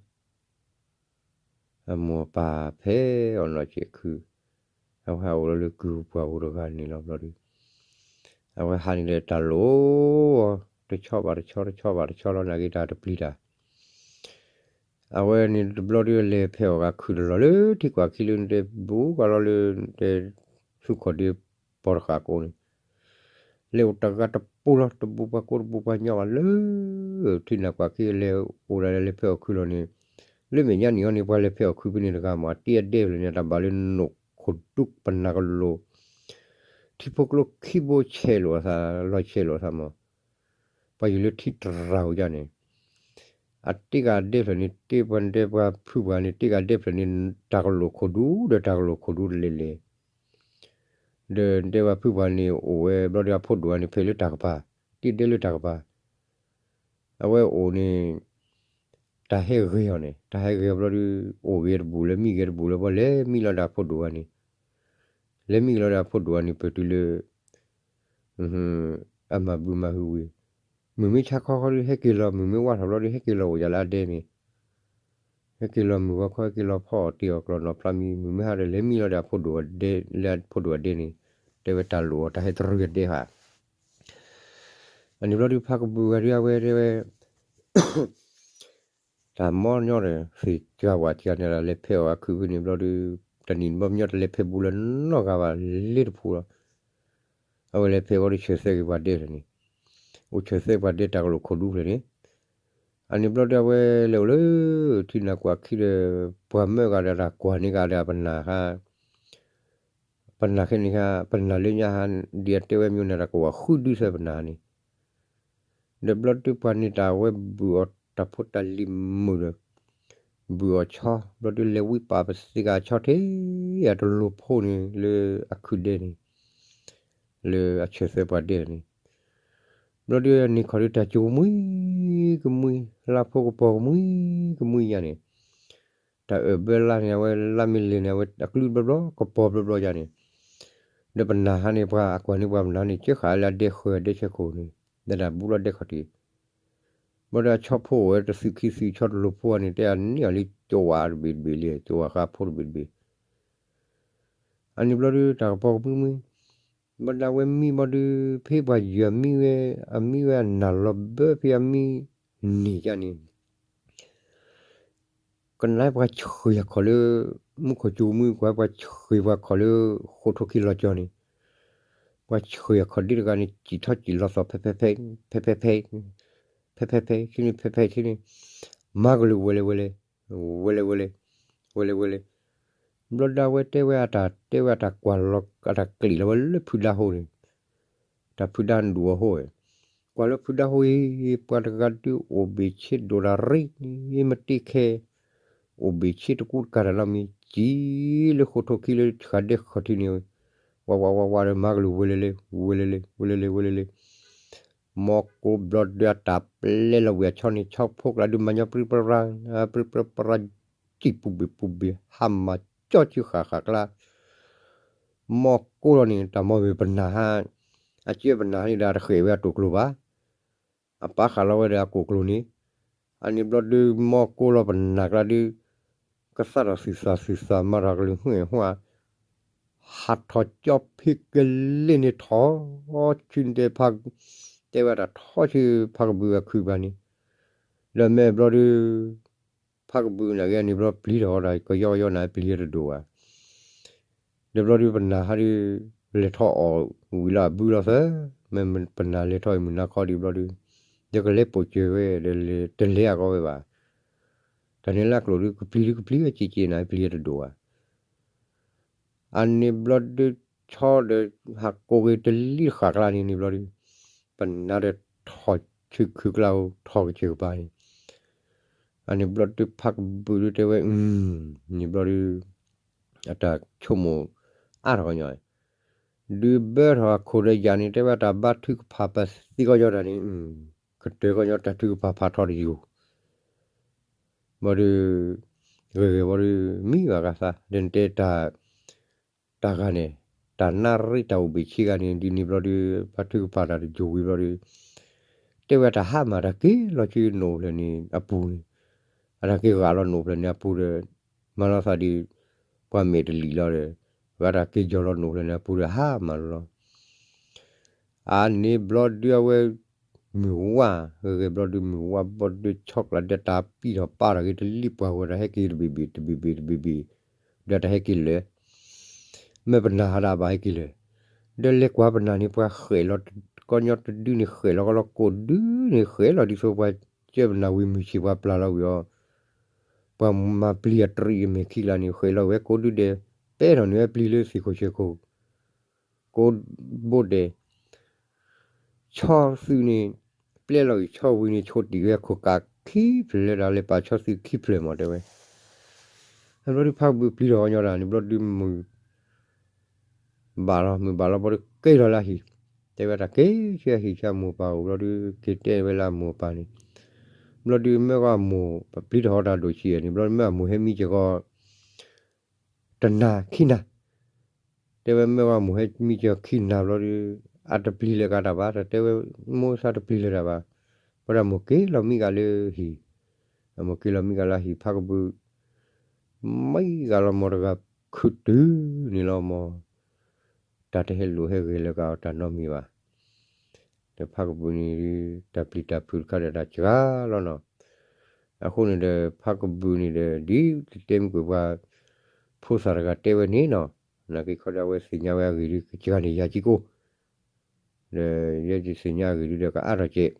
အမိၢ်အပၢ်ဖဲအီၣ်နီၢ်ဆံးခု, အဝဲဟးအိၣ်လီၤလၢကုၢ်ပှၢ်ပူၤတဂၤန့ၣ်လီၤဘျီဒုး, အဝဲဟးန့ၣ်ဒီးတၢ်လိၣ်အီၤ တဆီဘၣ်တဆီ တဆီဘၣ်တဆီလီၤ နာ်က့ၤတၢ်တပျံၤတၢ် အဝဲန့ၣ်တဘျီဒုး အလဲၤဖဲအီၣ်ဂၤခုးတလီၢ်လၢထံကွၢ်ခံလၢနတဲဘူးကီးလီၤလၢ တဲဆူခီၣ်ဒ့ပီၤတဃာ်ကိးန့ၣ်, လဲၤအိၣ်တဂၤတပူၤလီၤ တဘူးပှၤကိးတဘူးပှၤညီဘၣ်လၢ ထံနၢ်ကွၢ်ခံလဲၤအိၣ်ဒၣ်လဲၤဖဲအီၣ်ခုးလီၤန့ၣ်, လၢမဲာ်ညါနံၣ်အံၤန့ၣ် ပှၤလဲၤဖဲအီၣ်ခုးဖဲန့ၣ်တဂၤမး အတ့အဒဲဖျၢၣ်န့ၣ် တၢ်ဘၣ်လၢနိၣ်ခိၣ်ဒူပနၢ်ကလိၤ ထံဖိကျိခံဘိဆဲးလိာ်အသး လီၤဆဲးလိာ်အသးမး, ပှၤယံၤလၢထံတရၢ်ဝဲဒၣ်န့ၣ်, အတ့ဂၤဒဲဖျၢၣ်န့ၣ် တ့ပှၤဒဲပှၤဖုပှၤန့ၣ် တ့ဂၤဒဲဖျၢၣ်န့ၣ် တၢ်ကလိာ်ခိၣ်ဒူဒီးတၢ်ကလိာ်ခိၣ်ဒူတလဲၤလဲၤ, ဒီးဒဲပှၤဖုပှၤန့ၣ် အိၣ်ဝဲဘျီဒီးအဖိဒိၣ်ဂၤန့ၣ် ဖဲလၢတၢ်ကပၤ, တ့ဒဲလၢတၢ်ကပၤ အဝဲအိၣ်န့ၣ် တၢ်ဟဲဂဲၤအီၤန့ၣ် တၢ်ဟဲဂဲၤအီၤဘျီဒုး အိၣ်ဂ့ၤတဘူးလၢမံဂ့ၤတဘူးလၢ ပှၤလဲၤမံလီၤဒီးအဖိဒိၣ်ဂၤန့ၣ်, လဲၤမံက့ၤလီၤဒီးအဖိဒိၣ်ဂၤန့ၣ် ပတုၤလၢ အမၤဘုမၤဟုဝံၤ, မုၢ်မ့ၢ်ဆါခီခီဒုး ဟဲက့ၤလီၤ မုၢ်မ့ၢ်ဝါထီၣ်ဘျီဒုး ဟဲက့ၤလီၤအိၣ်ယၤလၢအဒဲန့ၣ်, ဟဲက့ၤလီၤမုၢ်ဂီၤခီ ဟဲက့ၤလီၤဖီအီၣ်တ့ၢ်အီၣ်ကျီၢ်နီၢ်ဖျါမံၤ မုၢ်မ့ၢ်ဟါဒီး လဲၤမံလီၤဒီးအဖိဒိၣ်အဒဲ လၢအဖိဒိၣ်အဒဲန့ၣ်, တဲဝဲတၢ်လိၣ်အီၤ တၢ်ဟဲတရံးအဒဲဟး အန့ၣ်ဘျီဒုး ဖးကဘုးဂၤဒုး အဝဲတဲဝဲ တၢ်မီညီဒီး သ့ၣ်ကၤဝဲကၤန့ၣ်ဒီး လဲၤဖဲအီၣ်အခုးဖဲန့ၣ်ဘျီဒုး တနံၣ်ဘျီမညီတလဲၤဖဲဘူးလၢနီတဂၤဘၣ် လ့တဖှိၣ်လီၤ. အဝဲလဲၤဖဲဘျီဒုး ဆၢၣ်သဲက့ၤပှၤဒဲဖျၢၣ်န့ၣ်, အိၣ်ဆၢၣ်သဲပှၤဒဲတၢ်ကလိာ်ခိၣ်ဒူဖျၢၣ်န့ၣ်, အန့ၣ်ဘျီဒုး အဝဲလဲၤအိၣ်လၢ ထံနၢ်ကွၢ်ခံဒီး ပှၤမၢဂၤဒီးတၢ်ကွၢ်န့ၢ်ဂၤဒီး ပနၢ်ဟါ ပနၢ်ခဲန့ၣ်ခါ ပနၢ်လၢညါဟါ ဒ်အတဲဝဲမ့ၢ်န့ၣ် တၢ်ကဝီၤဃုဒုဆၢပနၢ်န့ၣ်, ဒီးဘျီဒုးပှၤန့ၢ်တၢ်ဝဲဘုၣ်အီၣ်တၢ်ဖိတၢ်လံၤမုာ်ဒီး ဘုၣ်အီၣ်ဆီ ဘျီဒုးလဲၤဝံပာ်ပသ့ကၤဆီထဲ အတလိၤဖိန့ၣ်လၢအခုးဒဲန့ၣ်, လၢအဆၢၣ်သဲပှၤဒဲန့ၣ်, ဘျီဒုးန့ၢ်ခီၣ်ဒုးတၢ်ကၠိကမှံကမှံ, လါဖိကပီၤကမှံကမှံယါန့ၣ်, တၢ်အၢၣ်ဘၢလါန့ၣ် အဝဲလါမ့ၢ်လဲၤန့ၣ် အဝဲအကလုၢ်ဘျီဘျီ ကပီၤဘျီဘျီယါန့ၣ်, ဒီးပနၢ်ဟါန့ၣ် ပှၤအကွၢ်န့ၢ်ပှၤပနၢ်န့ၣ် ကဲဃာ်လၢအဒဲဃၢၤဒဲဆဲခိၣ်န့ၣ် ဒီးတၢ်ဘူးလီၤဒဲခီၣ်ထံး, ဘျီဒီးအဆီဖိအိၣ်ဝဲတသုးခံသုး ဆီတလိၤဖိန့ၣ် တဲအန့ၢ်အီၤလံ ကၠိဝါတဘ့ၣ်တဘ့ၣ်လံ ကၠိဝါဃါဖိတဘ့ၣ်တဘ့ၣ် အန့ၣ်ဘျီဒုး တၢ်ကပီၤကမှံမှံ, ဘၣ်ဒၣ်ဝဲမံဘျီဒုး ဖဲပှၤယၢၤမံဝဲ အမံဝဲအနၢ်လီၤဘၢဖဲအမံန့ၣ်ယါန့ၣ်, ကနၣ်ပှၤဆှၢယၤခီၣ်လၢ မူခိၣ်ကၠိမုၢ် ကွၢ်ပှၤဆှၢပှၤခီၣ်လၢ ဃိးထိခံလီၤကၠီန့ၣ်, ပှၤဆှၢယၤခီၣ်ဒ့တဂၤန့ၣ် စံၣ်ထီၣ်စံၣ်လီၤသီၣ် ဖဲဖဲဖဲ ဖဲဖဲဖဲ ဖဲဖဲဖဲ ဆံန့ၣ် ဖဲဖဲဆံန့ၣ်, မၤကလုၢ်ဝဲလဲၣ်ဝဲလဲၣ် ဝဲလဲၣ်ဝဲလဲၣ် ဝဲလဲၣ်ဝဲလဲၣ်, ဘျီဒၣ်ဝဲတဲဝဲအတၢ်တဲဝဲအတၢ်ကွၢ်လီၤ အတၢ်ကျံးလီၤဝဲလၢဖုဒါဟိန့ၣ်, တၢ်ဖုဒါဒူၣ်အဟိ, ကွၢ်လၢဖုဒါဟိအံၤ ပှၤတဂၤဒုးအိၣ်ဘ့ၣ်ဆ့ဒိၣ်တၢ်ရ့ မ့ၢ်တ့ၢ်ခဲ အိၣ်ဘ့ၣ်ဆ့တကူတကၤတၢ်နီတမံၤ စံးလၢဃိးထိခံလၢဃာ်ဒဲခီၣ်ထံးန့ၣ်, ဝးဝးဝးဝးဒီးမၤကလုၢ်ဝဲလဲၣ်လဲၣ် ဝဲလဲၣ်လဲၣ် ဝဲလဲၣ်လဲၣ် ဝဲလဲၣ်လဲၣ်, မီၢ်ကိးဘျီဒုးအတၢ်ပျဲလီၤဝံၤအဆီန့ၣ် ဆီဖိကျါဒုးမၤညီပြံပြါပြံပြါပြံ စံၣ်ပူၤဘ့ၣ်ပူၤဘ့ၣ် ဟါမၢ်ကၠီဆူဃၣ်ဃၣ်ကျါ မီၢ်ကိးလီၤန့ၣ် တၢ်မီၢ်ဝဲပနၢ်ဟါ, အကၢပနၢ်ဟါန့ၣ်ဒီး တဃဲးဝဲအတိာ်ကျိၤဘၣ်, အပာ်ဃာ်လီၤဝဲဒီးအကိာ်ကျိၤန့ၣ်, အန့ၣ်ဘျီဒုးမီၢ်ကိးလီၤပနၢ်ကျါဒုး, ကသၣ်ထီၣ်သုၣ်သၣ်သုၣ်သၣ် မၤထီၣ်ကလုၢ်ဟုၣ်ဟွါ ဟးထီၣ်ကၠီဖ့ကလ့ၢ်န့ၣ်ထီၣ်ဆူန့ၣ်တဲ တဲဝဲတၢ်ထီၣ်ဆူဖးကဘုးအခုၣ်ဘၣ်န့ၣ်, ဒီးမ့ၢ်ဘျီဒုး ဖးကဘုးန့ၣ်ဂ့ၤန့ၣ်ဘျီပျံၤထီၣ်အီၤဒီး ကယီကယီန့ၣ်ပျံၤတဒိၣ်ဘၣ်. ဒီးဘျီဒုးပနၢ်ဟးဒုး လဲၤထီၣ်အီၣ်ဝံၤလီၤအဘုလီၤသၢ, မ့ၢ်ပနၢ်လဲၤထီၣ်အံၤမုၢ်နၤခီဒံးဘျီဒုး, ဒီးကလဲၤပိာ်စၢၤဝဲဒီးတလဲၤအဂီၢ်ဝဲဘၣ်. တၢ်န့ၣ်လၢအကျိာ်ဒုး ကပျံၤဒုးကပျံၤဝဲက့ၤက့ၤန့ၣ် ပျံၤတဒိၣ်ဘၣ်. အန့ၣ်ဘျီဒုး ဆီဒီးဟးကိးက့ၤတလံၣ်တဃာ်ကျါန့ၣ်န့ၣ်ဘျီဒုး, ပနၢ်ဒီးထီၣ်ဆူခုၣ်ကျါအိၣ်ထီၣ်ကစၢၢ်ကပၤန့ၣ်, အန့ၣ်ဘျီဒုးဖးကဘုးဒုးတဲဝဲ န့ၣ်ဘျီဒုး အတၢ်ဆိကမိၣ်အါထီၣ်ကညီ, ဒုးဘၢထီၣ်အခိၣ်ဒီးယၤန့ၣ် တဲဝဲတၢ်ဘါထုကဖၣ်ပသံကညီတၢ်န့ၣ်, ကတၢၢ်ကညီတၢ်ထုကဖၣ်ဖးထီၣ်တယိာ် ဘျီဒုး ဂ့ၤဂ့ၤဘျီဒုး မံဘၣ်ကသး ဒီးနတဲ တၢ်ဂၤန့ၣ် တၢ်နၣ်ရံၣ်တၢ်အိၣ်ဘ့ၣ်ဆံးဂၤန့ၣ် ဒ်န့ၣ်ဘျီဒုး ဘါထုကဖၣ်တၢ်တယိာ်ဝံၤဘျီဒုး တဲဝဲတၢ်ဟါမၢ်တၢ်က့ၤလီၤဆူနိၣ်ဖျၢၣ်န့ၣ်အပူၤန့ၣ်, အတၢ်က့ၤဂာ်လီၤနိၣ်ဖျၢၣ်န့ၣ်အပူၤဒီး မၤလီၤသးဒ် ပှၤမဲာ်တလံာ်လီၤဒီး အတၢ်က့ၤယီၤလီၤနိၣ်ဖျၢၣ်န့ၣ်အပူၤဒီးဟါမၢ်လီၤ. အန့ၣ်ဘျီဒုးအဝဲ မုၢ်ဝါ ဂ့ၤဂ့ၤဘျီဒုး မုၢ်ဝါဘျီဒုး ဆီကျါဒီးတၢ်ပံာ်ထီၣ်ပာ်ထီၣ်က့ၤတလံၣ်ပှၢ်ဝဲ တၢ်ဟဲက့ၤတဘ့ၣ်ဘ့ၣ်တဘ့ၣ်ဘ့ၣ်တဘ့ၣ်ဘ့ၣ် ဒီးတၢ်ဟဲက့ၤလၢာ်, မ့ၢ်ပနၢ်ဟးဒၣ်ဘၣ်ဟဲက့ၤလၢာ်, ဒီးလဲၤကွၢ်ပနၢ်န့ၣ် ပှၤဃဲးလီၤ ကညီတဒုန့ၣ် ဃဲးလီၤကလီကိးဒုန့ၣ် ဃဲးလီၤဒ်သိးပှၤစၢပနၢ်ဝံၤမုၢ်ဆ့ၣ်ပှၤပျၢ်လီၤဝံၤအီၤ, ပှၤမၤပျံၤအတရံးအမဲာ်ခံလၢန့ၣ် ဃဲးလီၤဝဲကိးဒုဒဲး, ပဲထီၣ်န့ၢ်ဝဲပျံၤလၢသ့ၣ်ခိၣ်ဆၢခိၣ် ကိးဘိဒဲး, ဆီသုးန့ၣ် ပျဲလီၤဂံၢ်ဆီဝံၤန့ၣ် ဆိးတံၢ်ဝဲခိၣ်ကးခံဖျၢၣ်လၢတၢ်လဲၤပာ်ဆီသုးခံဖျၢၣ်မးတဲဝဲ, ဘျီဒုးဖးကဘုးပျံၤထီၣ်ကညီတၢ်န့ၣ် ဘျီဒုးမုၢ် ဘၣ်လီၤ မုၢ်ဘၣ်လီၤဘျီဒုးက့ၤလီၤလၢအဟံၣ်, တဲဝဲတၢ်က့ၤဆူအဟံၣ်ဆူအမိၢ်ပၢ်အိၣ်ဘျီဒုး က့ၤတဲဝဲလၢအမိၢ်အပၢ်န့ၣ်, ဘျီဒုးမ့ၢ်ဂီၢ်အမိၢ်ပျံၤထီၣ်အီၤတၢ်ဒိၣ်ဆံးန့ၣ် ဘျီဒုးမ့ၢ်အမိၢ်ဟဲမံက့ၤဂီၢ် တနၤခံနၤ, တဲဝဲမ့ၢ်ဂီၢ်အမိၢ်ဟဲမံက့ၤဂီၢ်ခံနၤဘျီဒုး အတပျံၤလၢၤကးတၢ်ဘၣ် တၢ်တဲဝဲ မိၢ်သးတပျံၤလၢၤတၢ်ဘၣ်, ဘျီဒုးအမိၢ်က့ၤလီၤမံဂၤလၢဟံၣ်, အမိၢ်က့ၤလီၤမံဂၤလၢဟံၣ် ဖးကဘုး မံဂၤလီၤ မ်တဂၤခုၣ်တုၤန့ၣ်လီၤ မ်တၢ်တဟဲလိာ်ဟဲဂဲၤလၢၤကးအီၤတၢ်နီတမံၤဘၣ်, ဒီးဖးကဘုးန့ၣ် တၢ်ပျံၤတၢ်ဖုးတခါဒီးတၢ်စှၤလီၤနီၤ, အဃိန့ၣ်ဒီး ဖးကဘုးန့ၣ်ဒီး ဒ်တတဲမုၢ်ကွံာ်ပှၤ ဖိသၣ်တဂၤတဲဝဲန့ၣ်နီၤ, နာ်က့ခီဒီးအဝဲသ့ၣ်ညါဝဲအဂ့ၢ်ဒုး ကစှၤန့ၢ်ယၤကံကိၢ်, ဒီးယဲယသ့ၣ်ညါအဂ့ၢ်ဒုးဒီးကအါထီၣ်ကဲး,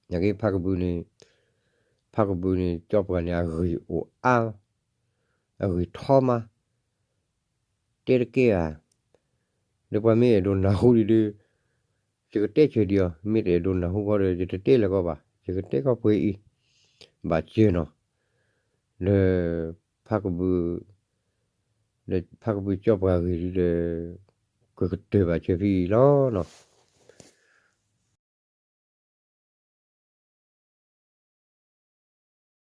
နာ်က့ဖးကဘုးန့ၣ် ဖးကဘုးန့ၣ် ကၠီပှၤန့ၣ် အဂ့ၢ်အိၣ်အါ အဂ့ၢ်ထီမး တဲတကဲဧါ, ဒီးပှၤမ့ၢ်အဲၣ်ဒိးနၢ်ဟူဒံးဒုး ယကတဲစၢၤဒံးအီၤ, မ့ၢ်တအဲၣ်ဒိးနၢ်ဟူဃီဒီး ယတတဲလၢၤကီးဘၣ်, ယကတဲကီးပှဲၤအံၤ, ဘၣ်စၢၤနီၤ, ဒီး ဖးကဘုး ဒီးဖးကဘုးကၠီပှၤဂ့ၢ်ဒုးဒီး ကကတၢၢ်ဘၣ်စၢၤဖဲအံၤလီၤနီၤ,